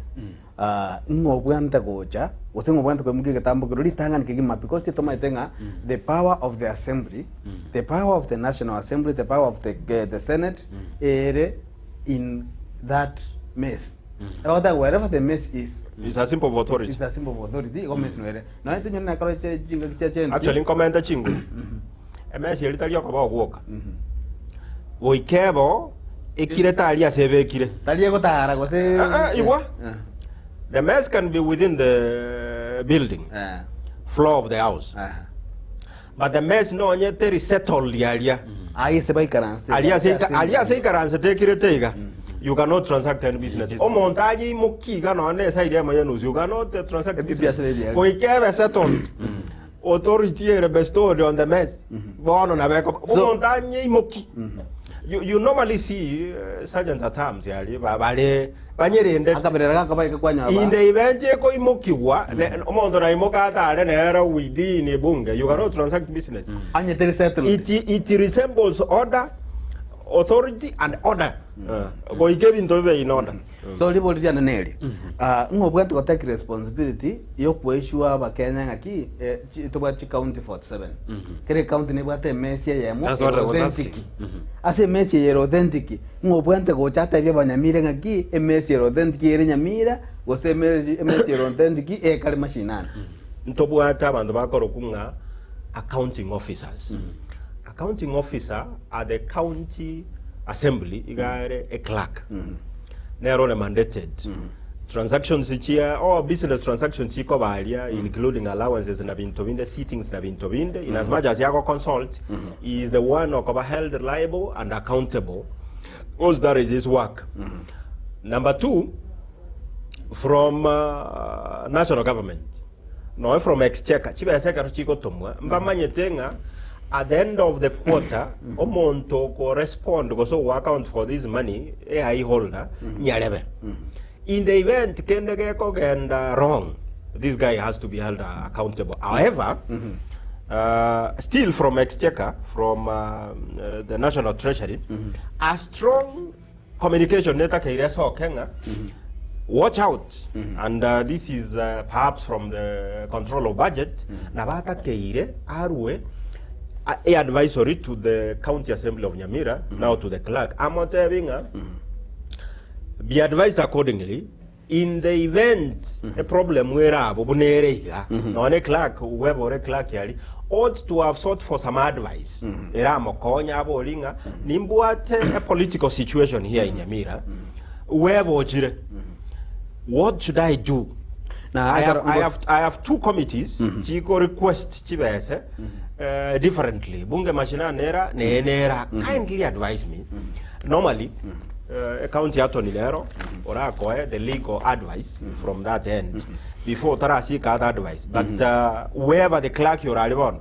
uh, ng'o obwante gocha gose ng'o obwante koimokia egetambo kero ritang'ani kegima because tomaete ng'a the power of the assembly the power of the national assembly the power of the, eh, the senate ere in that mess Egoteba wherever the mess is It's a symbol of authority. it's a symbol of authority igo mess noere nonya tinyoni nakero che chingaki chia chensi Actually nkomenta chinguru. Emesi eria tari okoba ogwoka. Goika ebo ekire tari ase ebekire. tari egotara gose Ah, ah, igwa. Eh, The mess can be within the building, eh, floor of the house. eh. But the mess nonye teri settled aria. Aye ase baikaranse Aria ase aria ase ikaranse tekirete iga. You cannot transact any business. Omonto aye imoki iga nonye na eside emo yenusu. You cannot eh, transact Ebi business. biasara ebi Goika ebe settled. Authority ere bestowed on the mess. Bono nabeko. So- Omonto anye imoki. You, you normally see uh, sergeant at arms yari ba- bare banyerendete akaberera gakabaika kwanyora ba- inde ibenche ekoimokigwa ne- omonto naimoka atare nere within ebunge you cannot transact business Anye teri settled it, it resembles order authority and order. Goika ebinto bibe in order. So ribori riane neri, ah, ng'a obwate go take responsibility yokoeshua abakenya ng'aki eh, chi- tobwate chicounty 47 kera ecounty nebwate emesi eyemo That's what I was authentic. asking. Ase emesi eye ere authentic ng'a obwate gocha atebie abanyamira ng'aki emesi ere authentic ere nyamira gose emesi emesi ere authentic ekare mashinani. Ntobwate abanto bakorokwa ng'a accounting officers. Accounting officer at the county assembly iga ere a clerk. Nere ore mandated. Transactions chia all business transactions chikoba aria including allowances na binto binde sittings na binto binde in as much as yago consult he is the one okoba held liable and accountable because that is his work. Number two from uh, national government Nonya from exchequer, chibesa ekero chigotomwa, mbamanyete ng'a at the end of the quarter, omonto oko respond gose ogo account for this money, AI holder, nyarebe. In the event kende gekogenda wrong, this guy has to be held accountable. However, still from exchequer, from the national treasury, a strong Communication netakeire esoke ng'a watch out and this is perhaps from the control of budget nabo atakeire arwe a a advisory to the county assembly of Nyamira now to the clerk amotebi ng'a be advised accordingly In the event a problem ere abwo buna ere iga, nonya ne clerk, whoever ore clerk aria, ought to have sought for some advice eramokonye abori ng'a nimbwate a political situation here in Nyamira, whoever ochire, what should I do? Na I have, ekero- I have, I have two committees chiko request chibese eh, differently bunge mashinani nera neye nera kindly advise me Normally, ecounty attorney nero orakoe the legal advice from that end before otarasika other advice but whoever the clerk orari bono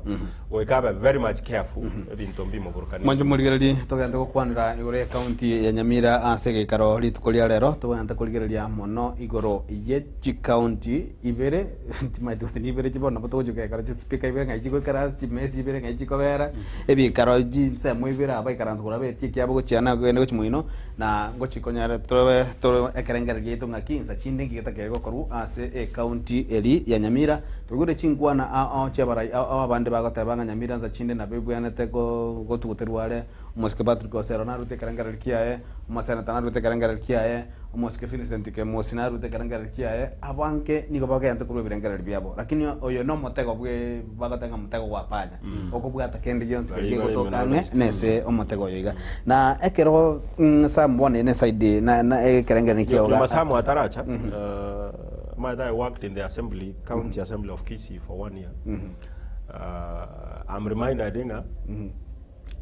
goika abe very much careful ebinto mbimoburukanie. Mwanche morigererie togende gokwanera igoro ye county ya Nyamira ase egeikaro rituko ria rero tobwenerete korigereria mono igoro ye chicounty ibere timanyeti gose nibere chi bono nabo togochia gekaro chispeaker ibere ng'ai chigoikara ase chimesa ibere ng'ai chikobera ebikaro chinsemo ibere aba baikaransa korwa abetie ekiabo gochia na kogenda gochia moino na ngochi konyara tobe tore ekerengererio giaito ng'aki insa chinde nki getakeire gokorwa ase ecounty eri ya Nyamira. Toigure chinkwana ao ao chiabarai ao ao abande bagoteba ng'a Nyamira nsa chinde nabo ebwenerete go gotuguterwa are omosike Patrick Osero narute ekerengererio kiaye, omoseneta narute ekerengererio kiaye, Omosike Vincent Kemosi narute ekerengererio kiaye, abange nigo bagente korwa ebirengererio biabo. Lakini oyo nomotego bwe bagoteba ng'a motego gwa panya, okobwata kende gionsi keria kegotoka ang'e nese omotego oyo iga. Na ekero Sam bono ere side na na ekerengererio kiao Nyuma Sam ataracha, omanyete I worked in the assembly, county assembly of Kisii for one year. I'm reminded ng'a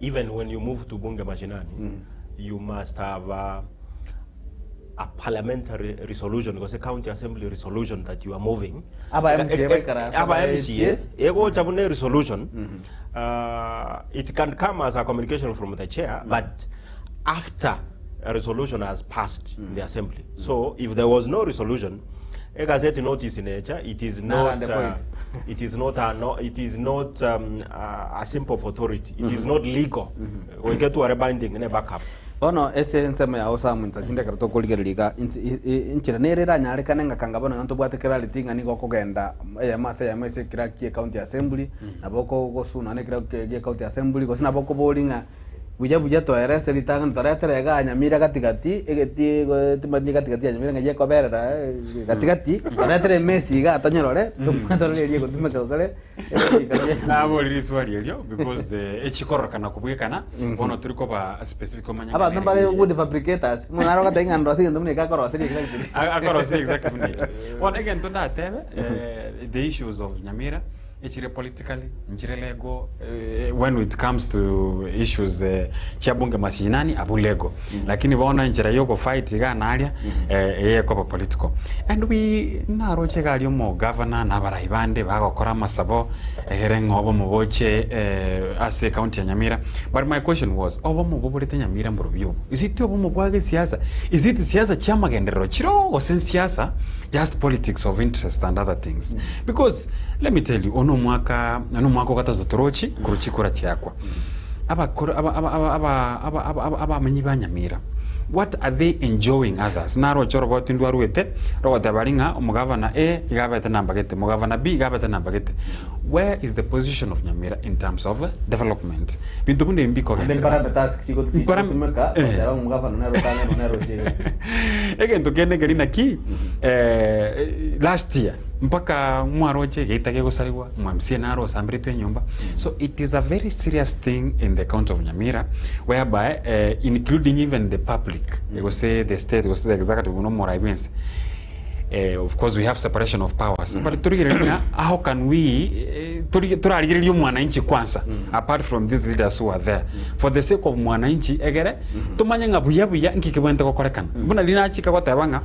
even when you move to bunge mashinani you must have a, a parliamentary resolution gose county assembly resolution that you are moving Aba Eka- MCA e- e- baikaransa aba baetie. MCA egocha buna resolution it can come as a communication from the chair but after a resolution has passed in the assembly so if there was no resolution egazeti notice necha it is Null not and void. it is not a, no, it is not a, a simple of authority it is not legal goika tware binding ne backup Bono ase ensemo yao Samu insa chinde ekero tokorigereria iga inse i- i- enchera nere eranyarekane ng'a kanga bono iga ntobwate clarity ng'a nigo okogenda eyemo ase eyemo ase ekera gie county assembly nabo okogosuna na ekera gie county assembly gose nabo okobori ng'a Buya buya toerese ritang'ani toretere igaa Nyamira gati gati egetii timanyeti gati gati ya Nyamira ng'ai ekoberera gati gati toretere emesi igaa tonyerore torore eria egotumeka gokore Nabori riswali erio because the echikororokana kobwekana bono tori koba specific omanye ng'a Abanto nere mbare eye. good fabricators, omonto naro ogoteba ng'a ndosie egento buna eke akoroseria exactly. Akoroseria exactly buna ekio. Bono egento ndatebe eh, the issues of Nyamira Echire politically, nchire legal, when it comes to issues chia bunge mashinani abwo legal. Lakini bono enchera ya ogofight iga na aria eye ekoba political. And we naroche iga aria omogavana na abarai bande bagokora amasabo egere ng'a obomo boche ase ecounty ya Nyamira. But my question was, obomo boborete Nyamira mborobio obo? Is it obomo bwa gesiasa? Is it siasa chia amagenderero chiroo gose nsiasa just politics of interest and other things? Because Let me tell you, ono omwaka ono omwaka ogatato torochi korwa chikura chiakwa. Abakoro aba aba aba aba aba aba aba abamenyi ba Nyamira. What are they enjoying others? Naroche oroboti ndwarwete rogoteba aria ng'a omogavana A iga abete namba gete, omogavana B iga abete namba gete. Where is the position of Nyamira in terms of development? Binto buna ebi Ande mbikogenderera. mparameters Mparam- chigotumeka eh. goteba omogavana nere otang'ani nere ochiegete. Egento kende nkeri naki eh, last year mpaka mwaroche egeita gegosarigwa mwa MCA naro osamberetwe enyomba so it is a very serious thing in the county of Nyamira whereby eh, including even the public gose the state gose the executive buna omorai bwensi eh, of course we have separation of powers but torigereria ng'a how can we eh, tori- torarigereria omwananchi kwanza apart from these leaders who are there for the sake of mwananchi egere tomanye ng'a buya buya nki kebwenerete gokorekana buna riria nachika goteba ng'a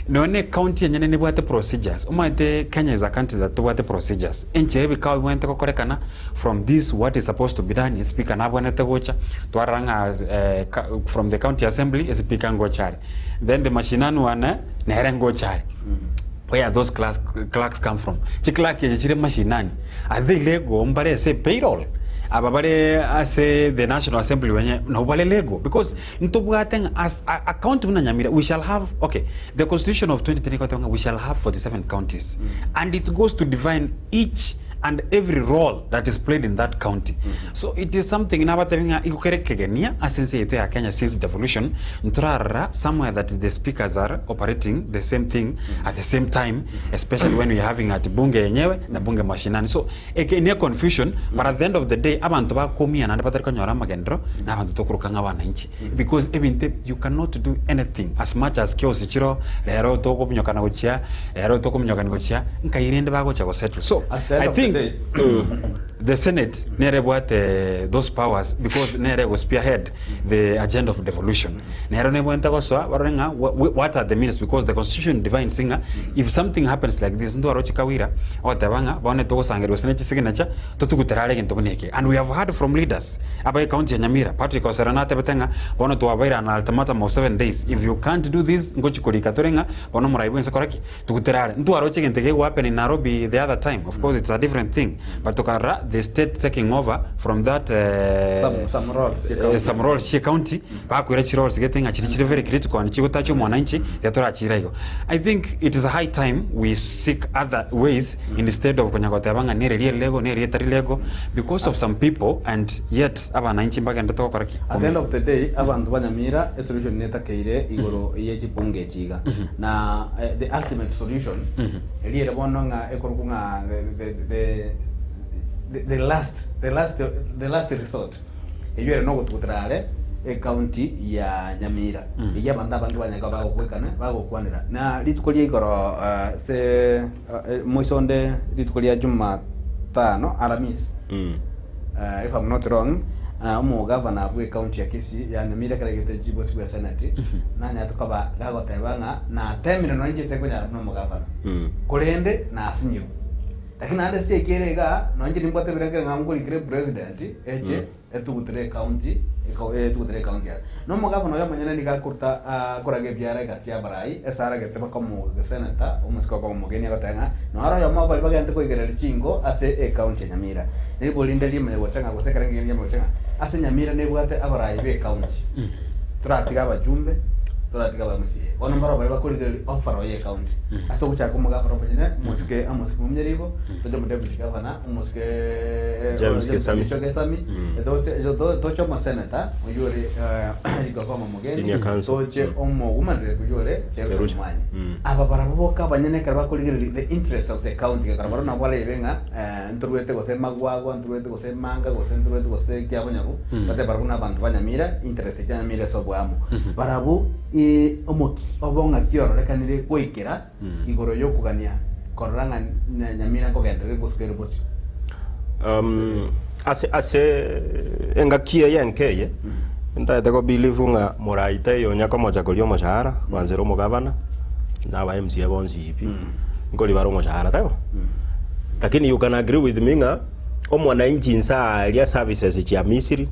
nonya na ecounty enyene nebwate procedures omanyete Kenya is a country that tobwate procedures enchera ebikao bibwenerete gokorekana from this what is supposed to be done espeaker nabwenerete gocha twarora ng'a eh, ka- from the county assembly espeaker ngocha are then the mashinani one nere ngocha are where those clerks, clerks come from chiclerk echi chire mashinani are they legal mbare ase payroll aba bare ase the national assembly wenye nabo bare legal because ntobwate ng'a as a, a county buna Nyamira we shall have okay the constitution of 2010 egoteba ng'a we shall have 47 counties and it goes to define each and every role that is played in that county so it is something nabatebi ng'a igo kere kegenia ase ense yaito ya Kenya since devolution ntorarora somewhere that the speakers are operating the same thing at the same time especially when we are having at bunge yenyewe na bunge mashinani so eke ne confusion but at the end of the day abanto bakomia naende batari konyora amagenderero na abanto tokoroka ng'a abananchi because ebinto ebi you cannot do anything as much as chaos chiroo rero tokominyokana gochia rero tokominyokana gochia nkai rende bagocha go settle so At the end I of the think day- the senate nere ebwate those powers because nere ego spearhead the agenda of devolution nero nebwenerete gosoa barore ng'a wha- wha- what are the means because the constitution defines ng'a if something happens like this ntwaroche kawira ogoteba ng'a bono togosangereria gose ne chisignature totugutere are egento buna eke and we have heard from leaders aba ecounty ya Nyamira Patrick Osera natebete ng'a bono twabaire an ultimatum of 7 days if you can't do this ngochi korika tore ng'a bono omorai bwense kora ki Tugutere are. Ntwaroche egento eke gegohappen in Nairobi the other time. Of course it's a different thing. But tokarora the state taking over from that eh, Some- some roles chie eh, county. some roles chie county bakoira chiroles gete ng'a chiri chire very critical and chigotacha omwananchi tiga torachira igo. I think it is high time we seek other ways instead of konya goteba ng'a nere rielego nere etari lego because of some people and yet abananchi mbagenderete gokora ki? At the end of the day abanto ba Nyamira esolution netakeire igoro ye chibunge echi iga Na the ultimate solution eria ere bono ng'a ekorokwa ng'a the, the, the, the last, the last, the last resort eywo ere nogotugutera are ecounty ya Nyamira eyio abanto abange banyare koba bagokwana bagokwanera na rituko ria igoro eh, se eh, moiso onde rituko ria Jumatano Aramisi Eh, if I'm not wrong, ah, omogavana bwe county ya Kisii ya Nyamira ekero aigete chibosi bwa senate nanyarete koba gagoteba ng'a natemire nonya inche ase nkonyara buna omogavana korende nasinyirwe lakini naende ase ekere igaa nonya inche nimbwate ebirengererio ng'a nkorikere president eche etugutire ecounty eko- etugutire ecounty yaye. Na omogavana oyo omonyene nigo akoruta akoraga ebiara egati y'abarai ase aragete bakamosenator omosike okoba omogeni agoteba ng'a noro oyomo obo baria bagente koigereria chingo ase ecounty ya Nyamira. Neribori rinde rimanye gocha ng'a gose ekero ng'igeni riamanye gocha ng'a ase Nyamira nebwate abarai b'ecounty toratiga abajumbe toratiga aba MCA bono mbaro baria bakorigereria overall ye ecounty ase ogochaka omogavana omonyene omosike omosike Munyeribo toche omodeputy governor omosike James Gesami. Gesami toche omoseneta oyio ore Rigokoma Omogeni, Senior counsel. toche omowoman rep oyio ore Jerusha Jerusha. Mwanyi. Mm. Aba barabwo boka abanyene ekero bakorigereria the interest of the county gekora barabwo nabo barebe ng'a eh, ntorwete gose Magwagwa, ntorwete gose Manga, gose ntorwete gose Kiabonyoru, bate barabwo na abanto ba Nyamira, interest chia Nyamira ase oboamo. Barabwo eh, omoki obo ng'aki ororekanire goikera igoro yokogania korora ng'a na Nyamira nkogenderera gosuka ere bosio. Um, ase ase engaki eye enke eye ntagete go believe ng'a morai taiyo onya komocha koria omoshahara kwanza ere omogavana na aba MCA bonsi pi nkori bare omoshahara taibo lakini you can agree with me ng'a omwananchi inse aria services chia Misiri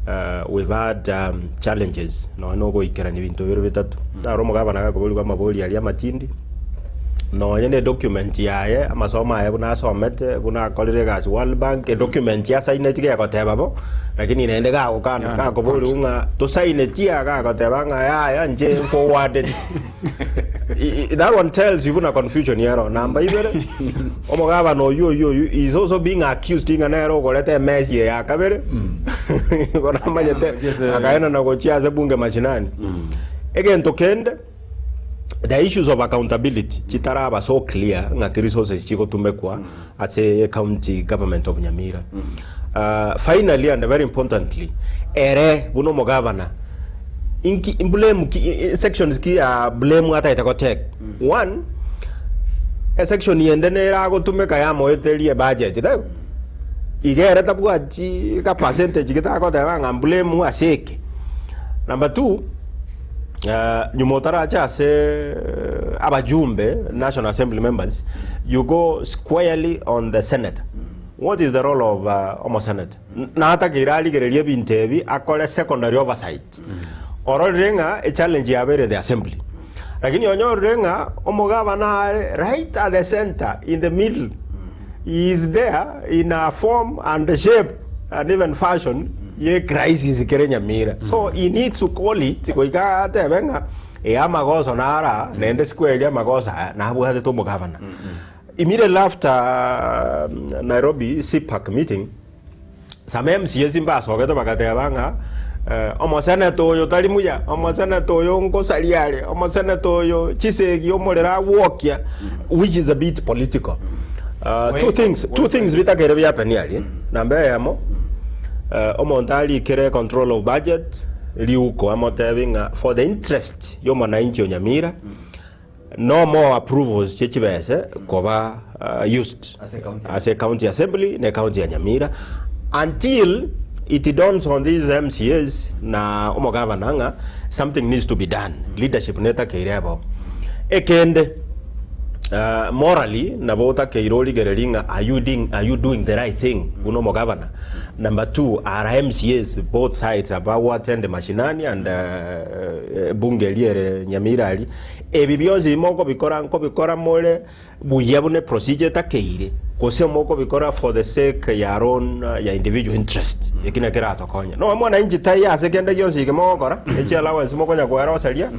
uh, we've had um, challenges nonya na ogoikerania ebinto bire bitato naro omogavana gakoborigwa amabori aria amatindi. Nonye ne edocument yaye, amasomo aye buna asomete, buna akorire egasi World Bank, edocument asaineti gegoteba bo, lakini naende gagokana Yeah, gakoboriwa ng'a tosaineti aa gagoteba ng'a yaya inche nforwardeti. I- i- That one tells you buna confusion ero. Namba ibere, omogabana oyio oyio oyio is also being accused ng'a nere ogorete emesi eye ya kabere, bono amanyete akaenana gochia ase bunge mashinani. Egento kende, the issues of accountability chitaraba so clear ng'aki resources chigotumekwa ase county government of Nyamira. Finally and very importantly, ere buna omogavana inki blame ki i- i- sections ki ya blame ataete go take one esection ende neragotumeka yamoeterie budget taibo iga ere tabwati ka percentage getagoteba ng'a blame ase eke. Number two, Nyuma otarache ase abajumbe, National Assembly members, you go squarely on the senator. What is the role of omosenator? Natakeire arigererie ebinto ebi akore secondary oversight. Ororire ng'a echallenge yabeire the assembly. Lakini onyorire ng'a omogabana are right at the center, in the middle. He is there in a form and shape and even fashion ye crisis kere Nyamira. So he needs to call it goika atebe ng'a ee amagoso nara naende square amagoso aya nabwatete omogavana. Immediately after Nairobi CPAC meeting some MCAs mbasogete bagateba ng'a omoseneta oyo tari muya, omoseneta oyo nkosaria are, omoseneta oyo chisegi omorero agwokia, which is a bit political. Two things bitakere bihappen aria, namba eyemo, omonto arikere control of budget, riuko amotebi ng'a for the interest ya omonanchi o Nyamira, No more approvals chie chibese koba used ase county assembly ne county ya Nyamira until it dawns on these MCAs na omogavana ng'a something needs to be done. Leadership netakeire ebo. Ekende morally nabo otakeire origererie ng'a are you doing, are you doing the right thing buna omogavana. Number two, are MCAs both sides abagwatende mashinani and ebunge eria ere Nyamira aria Ebi bionsi mokobikora nkobikora more buya buna eprocedure etakeire, gose mokobikora for the sake your own ya individual interest. Eki nakio keratokonye. Nonya mwananchi tai ase kende gionsi eke mogokora, echi allowance mokonya koeroseria,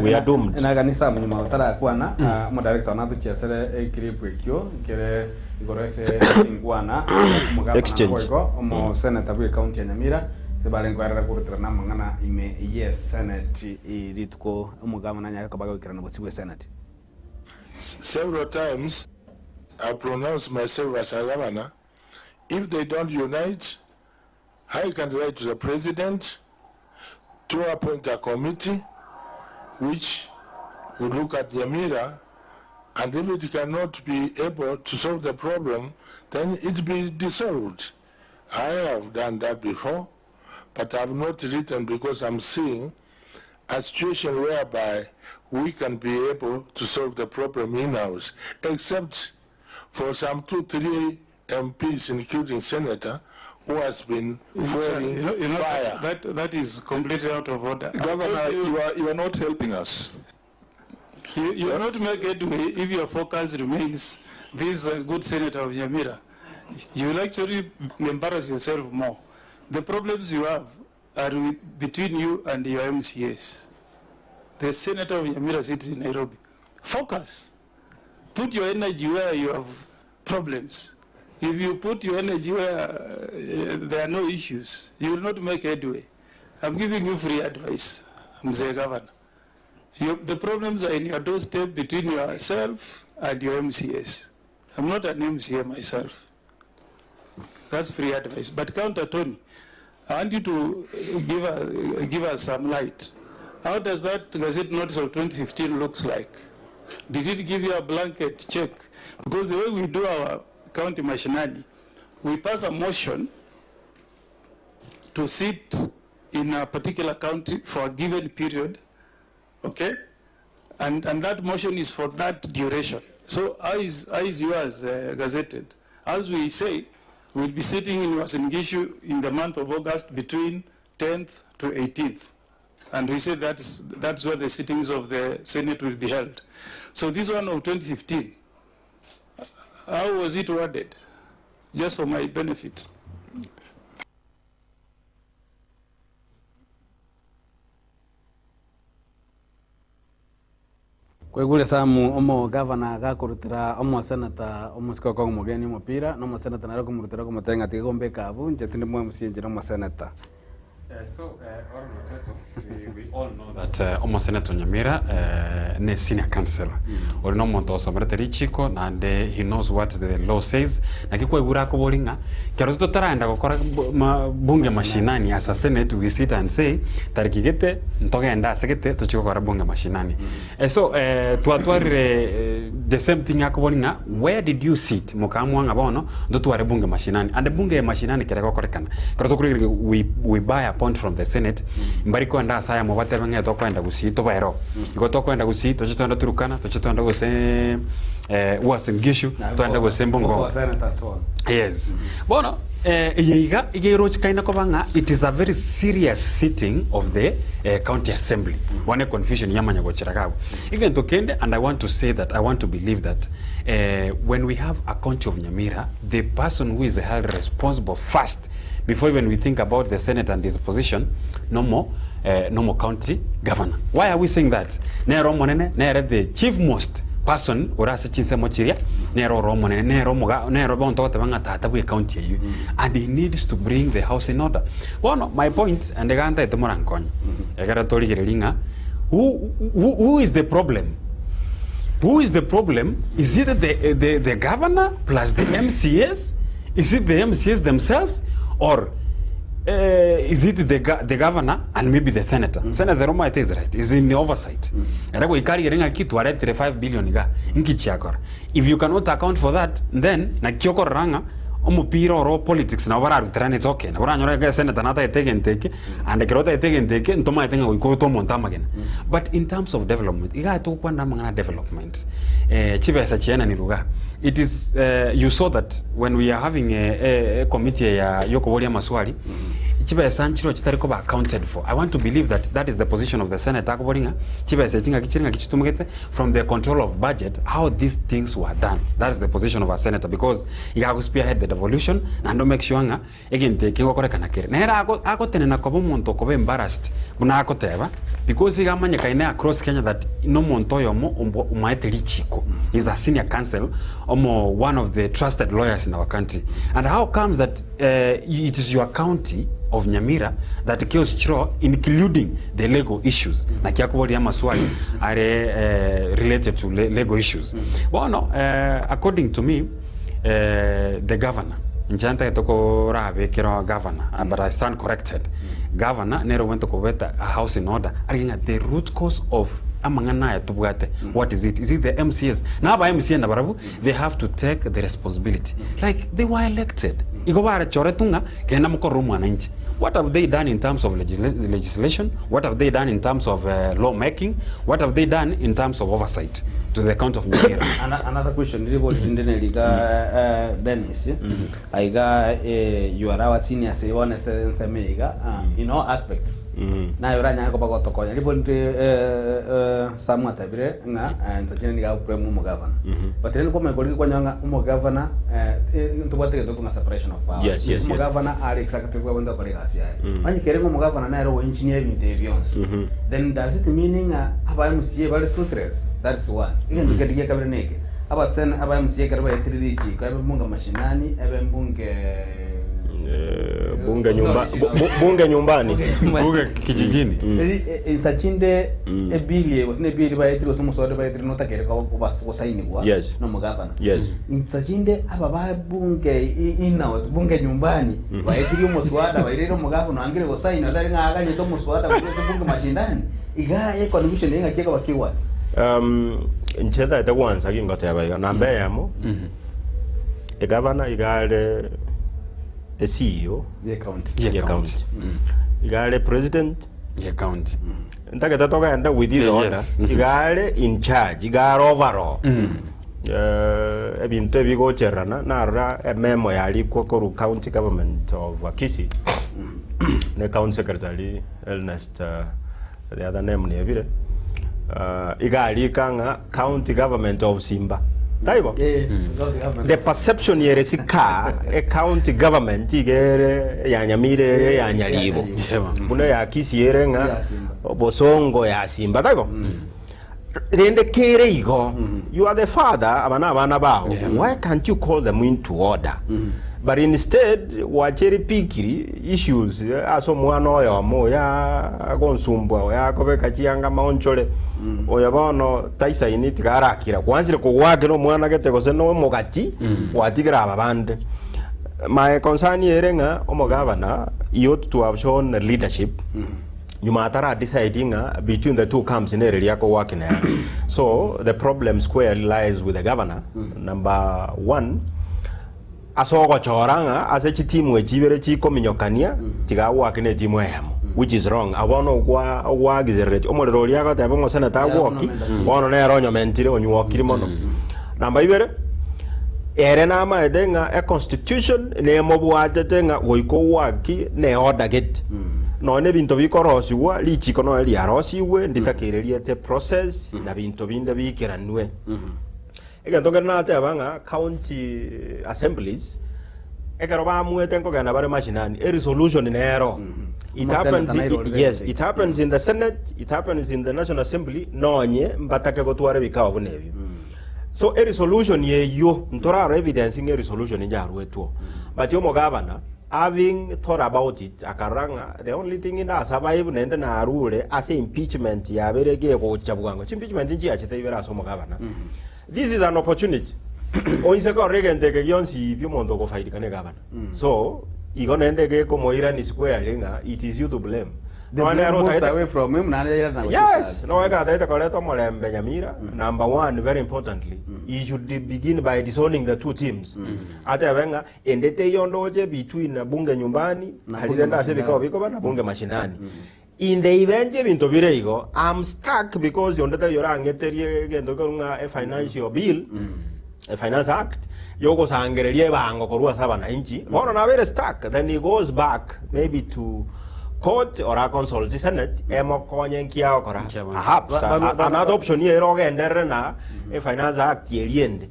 we are doomed. Na kanisa nyuma otarakwana, omodirector one atochiesere eclip ekio kere igoro ase chinkwana omogabana Exchange. naboigo omosenator bwe county ya Nyamira barenge koerera koruterana amang'ana ime ye senate rituko omogabana anyare koba agoikerana bosio bwe senate. Several times I pronounce myself as a governor, if they don't unite, I can write to the president to appoint a committee which will look at Nyamira and if it cannot be able to solve the problem, then it be dissolved. I have done that before, but I have not written because I'm seeing a situation whereby we can be able to solve the problem in-house, except for some 2-3 MPs, including Senator, who has been fueling fire. That is completely out of order. Governor, you are not helping us. You will not make headway if your focus remains this good senator of Nyamira. You will actually embarrass yourself more. The problems you have are with, between you and your MCAs. The senator of Nyamira sits in Nairobi. Focus. Put your energy where you have problems. If you put your energy where there are no issues, you will not make headway. I'm giving you free advice, Mzee Governor. The problems are in your doorstep between yourself and your MCAs. I'm not an MCA myself. That's free advice. But County Attorney, I want you to give us some light. How does that Gazette Notice of 2015 looks like? Did it give you a blanket check? Because the way we do our county mashinani, we pass a motion to sit in a particular county for a given period, okay? And that motion is for that duration. So how is yours gazetted? As we say, we'll be sitting in Uasin Gishu in the month of August between 10th to 18th. And we said that's, that's where the sittings of the Senate will be held. So this one of 2015, how was it worded? Just for my benefit. Kwaigure Sam omogavana gakorutera omoseneta omosike okong'a omogeni omopira, na omoseneta nere okomorutera okomotebia ng'a tiga gombeka abwo, inche tindi mo MC inche nomoseneta. So Oren Oteto, we, we all know that omoseneto Nyamira ne senior councillor. Ori nomonto osomerete richiko naende he knows what the law says. Naki kwaigure akobori ng'a kero totaraenda gokora bunge mashinani as a senate we sit and say tariki gete ntogende ase gete tochie gokora bunge mashinani. So twatwarire the same thing akobori ng'a where did you sit mokamua ng'a bono ntotware bunge mashinani and bunge mashinani kere gokorekana ekero tokorigereria we, we buy a point from the senate mbari koenda ase ayamo batebe ng'a tokoenda gusii tobaere oo igo tokoenda gusii toche toende Turkana toche toende gose Uasin Gishu toende gose Bungoma yes bono eye iga iga erochekaine koba ng'a it is a very serious sitting of the county assembly bono econfusion yamanya gochera iga abwo. Egento kende and I want to say that I want to believe that when we have a county of Nyamira the person who is held responsible first before even we think about the senate and his position nomo nomo county governor. Why are we saying that? Nere omonene nere the chief most person ore ase chinsemo chiria nere ore omonene nere omoga nere bono togoteba ng'a tata bwe county eywo and he needs to bring the house in order. Bono my point and iga ntaete morankonye ekero torigereria ng'a who, who, who is the problem? Who is the problem? Is it the, the, the governor plus the MCAs? Is it the MCAs themselves or is it the, the governor and maybe the senator? Senator omaete is right, is in oversight. Ere goika arigere ng'aki twaretire 5 billion iga, nki chiakora? If you cannot account for that, then naki okorora ng'a omopira oro o politics nabo bararuterane it's okay. Nabo oranyore ekero senator natagete egento eke, and ekero otagete egento eke, ntomaete ng'a goika orute omonto amagena. But in terms of development, igaa togokwana amang'ana a development, chibesa chiaenanirwe igaa. It is you saw that when we are having a, a, a committee ya yokoboria amaswali, chibesa nchiro chitari koba accounted for. I want to believe that that is the position of the Senate akobori ng'a chibesa echi ng'aki chire ng'aki chitumegete from the control of budget how these things were done. That is the position of a senator because iga ago spearhead the devolution naende o make sure ng'a egento eke ngokorekana kere. Nere ago agotenena koba omonto okoba embarrassed buna agoteba because iga amanyekaine across Kenya that nomonto oyomo ombwa omaete richiko. He is a senior counsel omo one of the trusted lawyers in our country. And how comes that it is your county of Nyamira that chaos chiro including the legal issues naki akoboria amaswali are related to legal issues. Bono according to me the governor inche ntagete korabekera governor but I stand corrected governor nere obwenerete kobeta a house in order arige ng'a the root cause of amang'ana aya tobwate what is it is it the MCAs na aba MCA nabarabwo they have to take the responsibility like they were elected igo barechoretwe ng'a genda mokorere omwananchi what have they done in terms of legislation what have they done in terms of law making what have they done in terms of oversight to the county of Nyamira. Another question ribori rinde neri iga Dennis aiga you are our senior ase bono ase ensemo eye iga in all aspects naye oranyare koba gotokonya ribori rinde Sam atabire ng'a inse chinde nigo agopremwa omogavana but rende kwamanya korigia kwanyora ng'a omogavana ntobwate egento tokong'a separation of powers omogavana are executive abwenerete gokora egasi yaye onye kere ng'a omogavana nere ogoengineer ebinto ebi bionsi then does it mean ng'a aba MCA bare toothless that is one egento kende gia kabere neke abasene aba MCA ekero baetire richiko ebe mbunge mashinani ebe mbunge Bunge nyumba, bu- bu- bunge nyumbani. Bunge kijijini. Insa chinde ebill eye gose nebill baetire gose omoswada baetire notakeire gosainigwa Yes. nomogavana. Yes. Insa chinde aba ba bunge in-house bunge nyumbani baetirie omoswada baireire omogavana oangire gosaina otari ng'a aganyete omoswada korwa ase bunge mashindani iga aye econfusion eye ng'aki ekoba kigwati. Inche ntagete gwansa gingoteba iga, namba eyemo, Egavana iga are eCEO Ye county. Ye ye county. county. Iga are president Ye county. ntagete togende with this order Yes. iga are in charge iga are overall ebinto ebigochererana narora ememo yarikwa korwa county government of Kisii ne county secretary Ernest. the other name nebire, iga arika ng'a County Government of Simba. Taibo? The perception ere sika e county government iga ere ya Nyamira ere ya Nyaribo. Buna ya Kisii ere ng'a Bosongo ya Simba. Taibo? Rende kere igo, you are the father, aba nabana bao, why can't you call them into order? But instead, gwachera epikiri issues ase omwana oyomo oyo agonsumbua, oyo akobeka chianga maonchore, oyo bono taisaini tiga arakira. Gwansire kogwakera omwana gete gose na omogati, gwatigera aba bande. My concern ere ng'a omogavana, he ought to have shown leadership. Nyuma atara decide ng'a between the two camps nere riria akogwaki nere. So the problem squarely lies with the governor. Number one, ase ogochora ng'a ase chitimu echi ibere chikominyokania tiga agwake ne etimu eyemo which is wrong. Abwo bono okwa okwagisereretie omorero oria agoteba ng'a oseneta agwoki bono nere onyomentire onyuokiri mono. Namba ibere, ere namaete ng'a econstitution nemobwatete ng'a goika ogwaki ne order gete. Nonya ebinto bikorosigwa, richiko nonya riarosigwe, nditakeire riete process na binto binde biikeranwe. Egento nkere nateba ng'a county assemblies, ekero baamwete nkogenda bare mashinani, eresolution nero. It happens, Omoseneta nairorire yes, egento it happens in the senate, it happens in the national assembly, nonye mbatake gotwara ebikao buna ebio. So eresolution eyio, ntorarora evidence ng'a eresolution nyaruetwe. But omogavana, having thought about it, akarora ng'a the only thing ndasurvive naende narure ase impeachment yabeire gegocha bwango. Chi impeachment nchiachete ibere ase omogavana. This is an opportunity. Oinse korora egento eke gionsi pi omonto ogofaidika ne gavana. So, igo naende gekomoirani squarely ng'a it is you to blame. The Nonya blame nere moves otagete- away from him naende yairana gochia Yes, ase. no ekatagete koreta omorembe Nyamira. Number one, very importantly, he should begin by disowning the two teams. Atebe ng'a ende teiyo ndoche between bunge nyumbani, Na aria bunge rende ase mashinani. ebikao bikoba na bunge mashinani. In the event ebinto bire igo, I'm stuck because onde taiyo orang'eterie egento keru ng'a a financial bill, a finance act, yogosangereria ebango korwa ase abananchi, bono nabeire stuck, then he goes back maybe to court or a consult senate, emokonye nki agokora. Nki abana. Perhaps, Ba- ba- ba- another option ere ogenderere na e finance act eria ende.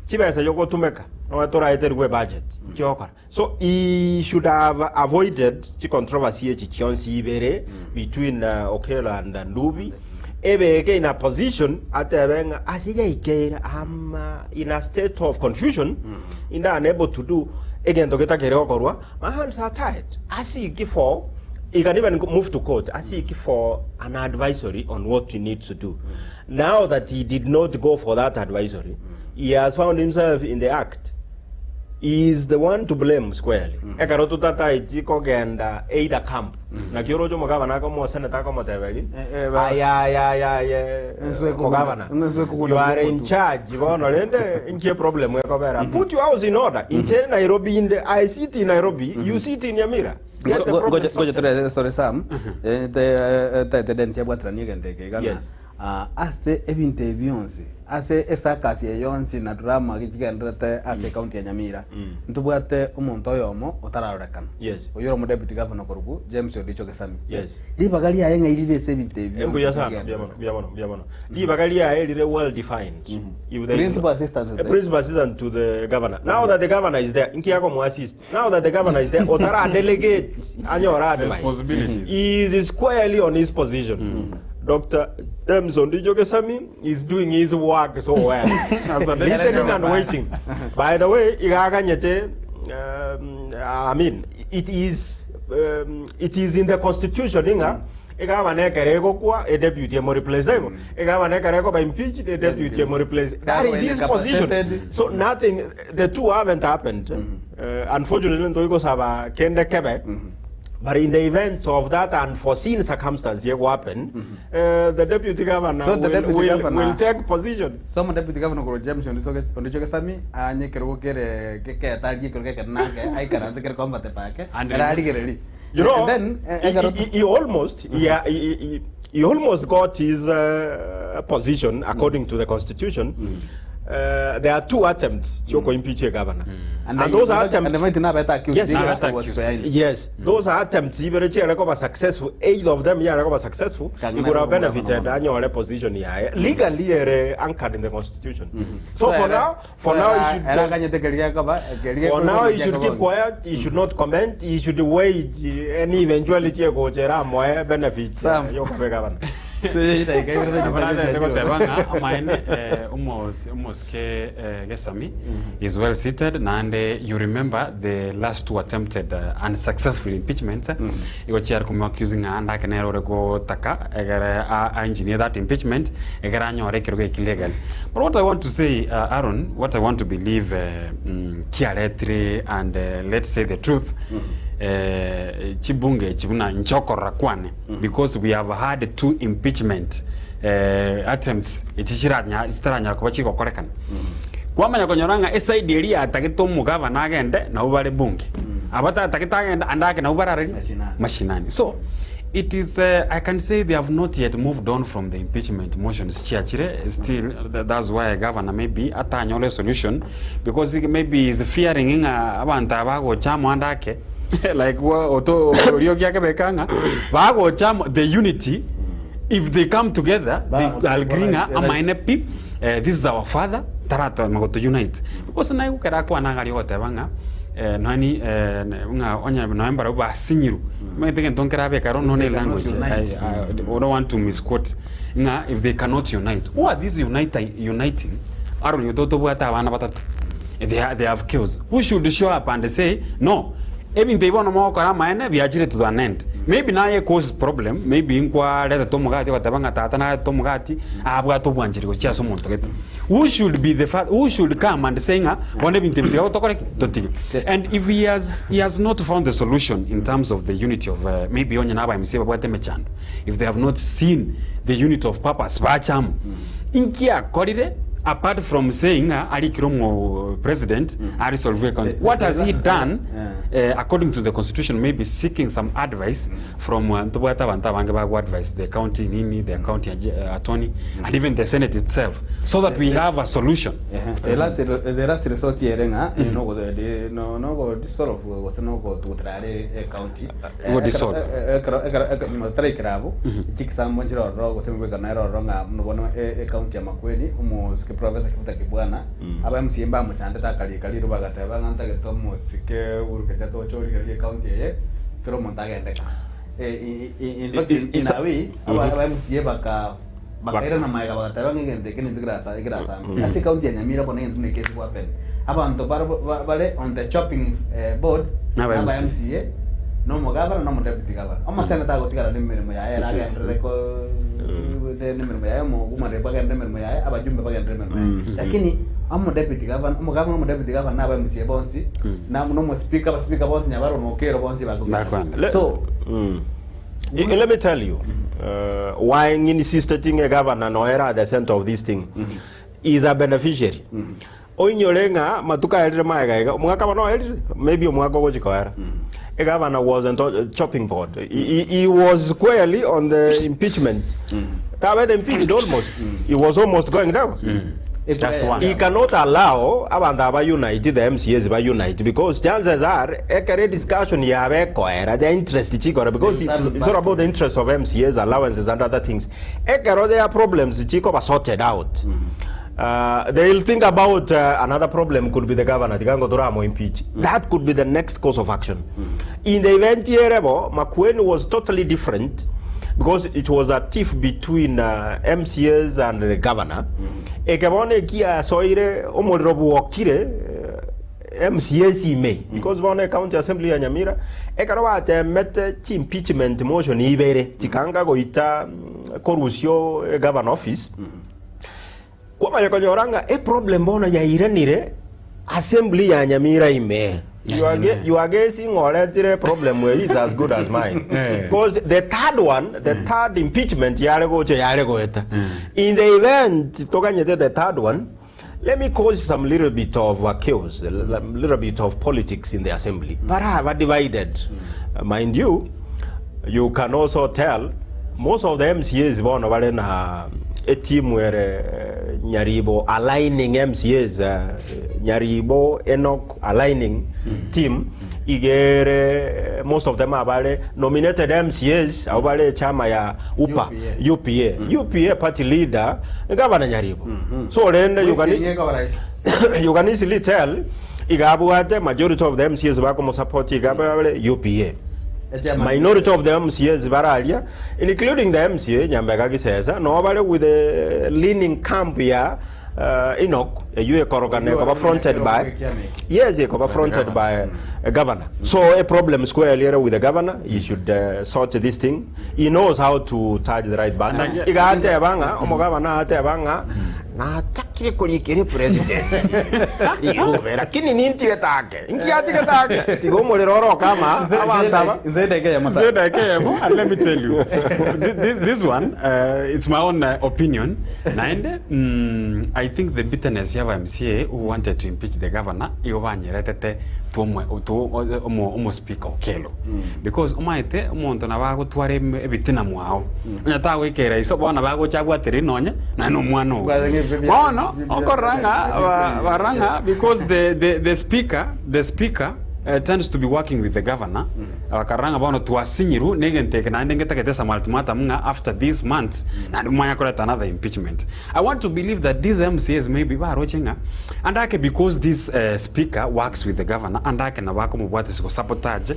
Chibesa yogotumeka, noe toraeterigwe ebudget, nki ogokora? So he should have avoided chi controversy echi chionsi ibere between Okello and Ndubi ebeke in a position atebe ng'a ase yaikeire am in a state of confusion inde unable to do egento getakere gokorwa my hands are tied asiki for he can even move to court asiki for an advisory on what he needs to do now that he did not go for that advisory he has found himself in the act He is the one to blame squarely. Ekero totataeti kogenda either camp. Naki oroche omogabana akomoseneta akomoteberi Eh, eh, ba- aya aya aya aye Enswe ekogunda- omogabana enswe ekogunda you are in mogotu. charge bono rende nki eproblem ekobera put your house in order inche Nairobi inde I sit in Nairobi you sit in Nyamira Get So, the go- problem gocha gocha sorted. tore sorry Sam eh, te eh, taete Dennis yabwaterania egento eke iga ng'a Yes. Ah, ase ebinto ebi bionsi, ase esakasi eye yonsi na drama chigendererete ase ecounty ya Nyamira, ntobwate omonto oyomo otararorekana, Yes. oyio ore omodeputy governor okorokwa James Odicho Gesami. Yes. Ribaga riaye ng'ai rire ase ebinto ebi bionsi Mbuya sana, mbuya mono, bigendererete? mbuya mono, mbuya mono. Ribaga riaye rire well defined. If there is Principal assistant to A the- principal assistant to the governor. Now that the governor is there, inki akomo assist. Now that the governor is there, otara delegate anyore advice. Responsibilities. He is squarely on his position. Dr. James Ondijo Gesami is doing his work so well. As a deputy Listening and governor. waiting. By the way, igaganyete I mean, it is it is in the constitution inga egavana ekere egokwa a deputy emo replace igo egavana ekere ekoba impeached a deputy emo replace that is his position Incapacitated. so nothing the two haven't happened unfortunately ntoigosaba kende kebe but in the event of that unforeseen circumstance yego happen the deputy governor So the will, deputy will, governor- will take position So omodeputy governor korwa James Ondicho Gesami anye ekerogo kere geketaria ekerogo ekere nake aikaranse kere comfortable ake And ere arigererie. You know, And then, eh, he, ekero- he, he almost yeah, he, he, he almost got his position according to the constitution. There are two attempts chioko impeach a governor. And And those and attempts might not be accused. Yes. Yes, Nabete was accused. behind. Yes, those attempts ibere chiare koba successful, either of them yare koba successful, Kang'ina he could have koba benefited mono. anyore position yaye legally ere anchored in the constitution. So for era- now, for so now era- he should era akanyete keria koba- keria For now he keria should keep koba- quiet, he should not comment, he should wait eh, any eventuality egochera amoe benefits Sam. eh, yokobe governor. So, dakika ibere Abarate chisacha goteba ng'a amaene eh, omos- omosike eh, Gesami is well seated naende you remember the last two attempted uh, unsuccessful impeachments igo chiare komo accusing ng'a ande ake nere ore gotaka egere a, a engineer that impeachment egere anyore ekerogo eki legally. But what I want to say uh, Aaron, what I want to believe uh, mm, kiaretire and uh, let's say the truth eh, chibunge echi buna nchokorora kwane because we have had two impeachment eh, attempts echi chiranya chitaranyara koba chigokorekana kwamanya konyora ng'a eside eria yatagete omogavana agende nabo bare bunge abatatagete agende ande ake nabo barareri Mashinani. mashinani so it is uh, i can say they have not yet moved on from the impeachment motions chiachire still th- that's why governor maybe atanyora a solution because he maybe is fearing ng'a abanto aba bagocha amo ande ake like wa- oto orio giakebeka ng'a bagocha amo the unity if they come together they Ba- agree ng'a ba- amaene pi eh, this is our father taratema goto unite because naye gokera kwana ng'ari ogoteba ng'a eh, nonye eh, ng'a onye nonye barabwo basinyirwe omanyete egento nkerabe ekero nonye They cannot language unite. I, I don't want to misquote ng'a if they cannot unite who are these unite, uniting Aaron totobwate abana batato they, ha- they have chaos who should show up and say no ebinto ebi bono mogokora amaene biachire to an end maybe naye cause problem maybe nkwaretete omogati ogateba ng'a tata naretete omogati abwate obwancheri gochia ase omonto gete who should be the father who should come and say ng'a bono ebinto ebi tiga gotokora ki totige and if he has, he has not found the solution in terms of the unity of uh, maybe onye na aba MCA babwate emechando if they have not seen the unity of purpose bachamo inki akorire apart from saying ng'a arikire omo president arisolve account what has he done eh, according to the constitution maybe seeking some advice from uh, ntobwate abanto abange bago advice the county nini the county uh, attorney and even the senate itself so that we have a solution Ehe. The last the last resort yere ng'a eh, nogo de- no nogo dissolve gose nogo tugutira are eh, county Go dissolve. ekero ekero ekero nyuma taraikera abwo chikisambo nchirororo gose mibwekano erororo ng'a buna bono e- ecounty ya Makueni omosike professor Kivuta Kibwana aba MCA mbamochandete akarika riroba agateba ng'a ntagete omosike Uhuru Kenyatta oche origererie ecounty eye kera omonto agendeka Eh, i- i- in fact, Is- in is- a way aba aba MCA baka bakairana maega bagateba ng'a egento eke ninto kerasa ekerasame ase ecounty ya Nyamira bono egento buna eke ekigwapen abanto bare ba- bare on the chopping eh, board Naba naba MCA. MCA nomogavana nomodeputy governor omoseneta agotigara na emeremo yaye ere agenderere ko ne emeremo yaye omogumare bagenderere emeremo yaye abajumbe bagenderere emeremo yaye lakini omodeputy governor omogavana omodeputy governor naba MCA bonsi na nomospeaker abaspeaker bonsi nyabaro nokero bonsi Bakwenda. bakogenda so Mm. I- Let me tell you uh, why insisting a governor noera at the center of this thing is a beneficiary. Oinyore ng'a matuko aerire maega iga omwaka bono oerire maybe omwaka ogochika oera A governor was on the chopping board. He, he, he was squarely on the impeachment. Kabete impeached almost. He was almost going down. Just one. He cannot allow abantu aba unite the MCAs ba unite because chances are ekere discussion yabe koera the interest chikora because it's, it's all about the interest of MCAs allowances and other things ekero their problems chikoba sorted out they'll think about another problem could be the governor tigango turamo impeach that could be the next course of action in the event yerebo Makueni was totally different because it was a tiff between uh, MCAs and the governor ekebona ekiasoire omorero bwokire eh, MCAs ime because bono county assembly ya Nyamira ekero batemete chi impeachment motion ibere chikanga goita mm, korusio eh, governor office kwamanya konyora ng'a eproblem bono yairanire assembly ya Nyamira ime you are, ge- you are guessing oretire problem where is as good as mine Eh. because the third one the third impeachment yare gocha yare goeta in the event tokanyete the third one let me cause some little bit of uh, chaos a little bit of politics in the assembly but I have divided Uh, mind you you can also tell most of the MCAs bono bare na Etimu ere Nyaribo aligning MCAs Nyaribo Enock aligning team iga ere most of them abare nominated MCAs abwo bare echama ya UPA UPA UPA party leader gavana Nyaribo so rende you can you can easily tell iga abwate majority of the MCAs bakomosupport iga bare UPA minority of the MCAs bararia Including the MCA Nyambega Gisesa noo bare with the leaning camp ya Enock eywo ekorokana ekoba fronted by yes ekoba fronted by a governor so a problem squarely ere with the governor he should sort this thing he knows how to touch the right buttons iga ateba ng'a omogavana ateba ng'a nachakire korikera epresident rirube lakini nintigete ake Inki atigete ake? Tiga omorero ore okama abanto aba. Nse edageka eyemo Nse sana. edageka eyemo, and let me tell you, this, this one, it's my own opinion. Naende, mm, I think the bitterness ya aba MCA who wanted to impeach the governor, igo banyeretete to omo, to omo, omo speaker Okello. Because omaete omonto nabo agotwara eme- ebitina mwao. Onye tagoikera iso bono bagocha abwate rinonye naye nomwana oo. Bono okorora ng'a ba- barora ng'a because the, the, the speaker the speaker eh, tends to be working with the governor bakarora ng'a bono twasinyirwe na egento eke naende ngetagete some ultimatum ng'a after this month naende momanye koreta another impeachment. I want to believe that these MCAs maybe baroche ng'a ande ake because this eh, speaker works with the governor ande ake nabo akomobwatisia go sabotage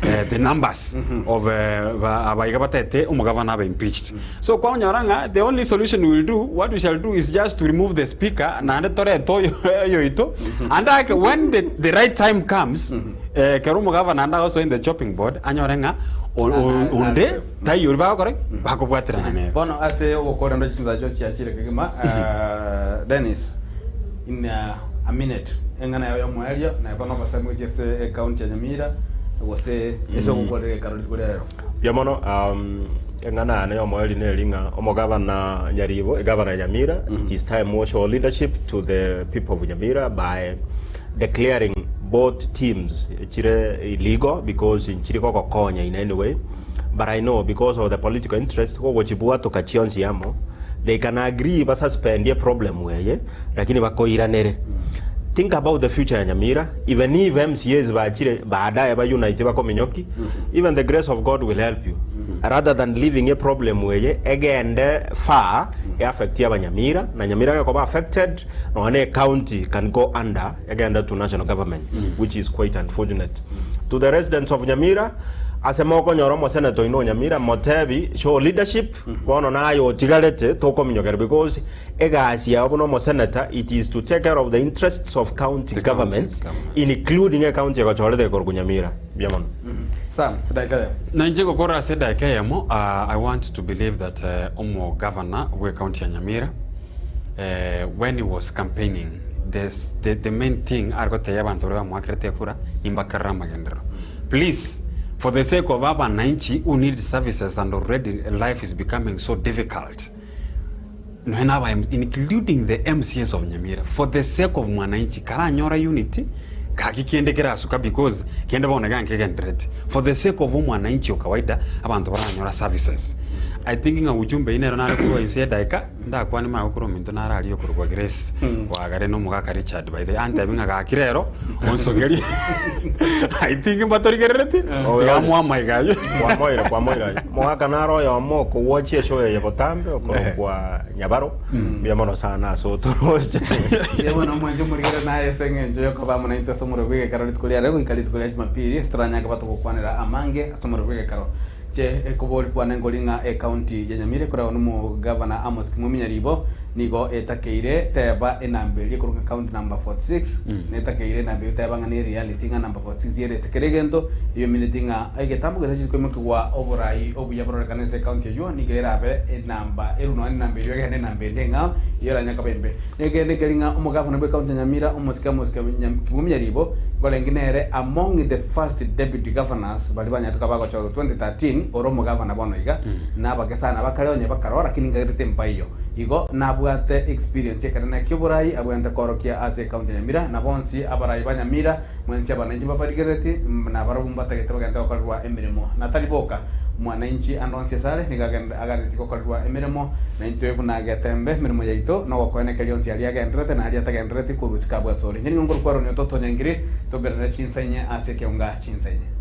eh, the numbers of eh, ba- abaiga batete omogavana abe impeached. So kwanyora ng'a the only solution we will do, what we shall do is just to remove the speaker naende torete oyo oyoito and ake when the, the right time comes eh, ekero omogavana naende agosoa in the chopping board anyore ng'a o- o- onde taiyo oria bagokora ki? Bakobwaterana nere. Bono ase ogokora ndo chinsacho chiachire kegima eh, Dennis in a, a minute eng'ana yao y'omoerio naye bono obasemi gochia ase ecounty ya Nyamira gose ase ogokorera ekaro rituko ria rero. Mbuya mono, eng'ana yane y'omoerio neri ng'a omogavana Nyaribo, egavana ya Nyamira, it is time we show leadership to the people of Nyamira by declaring both teams chire illegal because nchiri gogokonya in any way but I know because of the political interest gogochibwatoka chionsi amo they can agree basuspendie problem eye lakini bakoiranere. Think about the future ya Nyamira even if MCAs bachire baadaye ba unite bakominyoki even the grace of God will help you rather than leaving a problem eye egende far e affect abanyamira na Nyamira gekoba affected nonya ne county can go under egende to national government which is quite unfortunate to the residents of Nyamira ase mokonyora omosenator oino o Nyamira motebi show leadership bono naye otigarete tokominyokera because Egasi yao buna omoseneta it is to take care of the interests of county The governments county government. including ecounty egochorete ekorokwa Nyamira. Mbuya mono. Sam, edaika eyemo. Na inche gokora ase edaika eyemo, I want to believe that omogavana bwe county ya Nyamira when he was campaigning the, the, the main thing are gotebia abanto baria bamoakerete ekura nimbakerere amagenderero. Please for the sake of abananchi who need services and already life is becoming so difficult Nonya na aba including the MCAs of Nyamira for the sake of mwananchi karanyora unity gaki kende kerasuka because kende bono iga nkegenderereti for the sake of omwananchi o kawaida abanto baranyora services. I think ng'a ujumbe eyio nero nare korwa inse edaika ndakwane magokora ominto nare aria okorokwa Grace kwagare na omogaka Richard by the way antebi ng'a gaki rero onsogerie I think mbatorigerereti iga amwamaiga ayio. Kwamoire, kwamoire aye. Omogaka nare oyomo okowatchia eshow eye botambe okorokwa Nyabaro. Mbuya mono sana ase otoroche. Mbuya mono omwanche omorigere naye ase eng'encho yokoba amo naintwe ase omorero bw'egekaro rituko ria rero goika rituko ria Jumapili ase toranyare koba togokwanera amange ase omorero bw'egekaro che ekobori kwane nkori ng'a ecounty ya Nyamira ekoragwa nomogavana Amos Kimwemi Nyaribo nigo etakeire teba enamba eria ekorokwa county number 46 netakeire enamba eyio teba ng'a ne reality ng'a number 46 ere ase kera egento eyio emineti ng'a egetambo gose chikoimokigwa oborai obuya bororekane ase ecounty eyio nigo erabe enamba erwe nonya nenamba eyio egende enamba ende eng'ao eyio eranyare koba embe. Negende keri ng'a omogavana bw'ecounty ya Nyamira omosike Amos Kimwemi Nyaribo nkorenge nere among the first deputy governors baria banyarete koba bagochorwa 2013 ore omogavana bono iga nabake sana bakare onye bakarora lakini nkagerete mbaiyo. Igo nabwate experience ekenene ki'oborai abwenerete koorokia ase ecounty ya Nyamira na bonsi abarai ba Nyamira mwensi abananchi mbabarigerereti nabarabwo mbatagete bagende gokorerwa emeremo na tari boka. Mwananchi ande onsi asare nigo aganetie gokorerwa emeremo, na intwe buna getembe emeremo yaito nogokoenekeria onsi aria agendererete na aria atagenderereti kobosika abwo asore. Inche nigo nkorokwa Aroni Ototo Nyangiri, toberere chinsa inye ase ekeonga chinsa inye.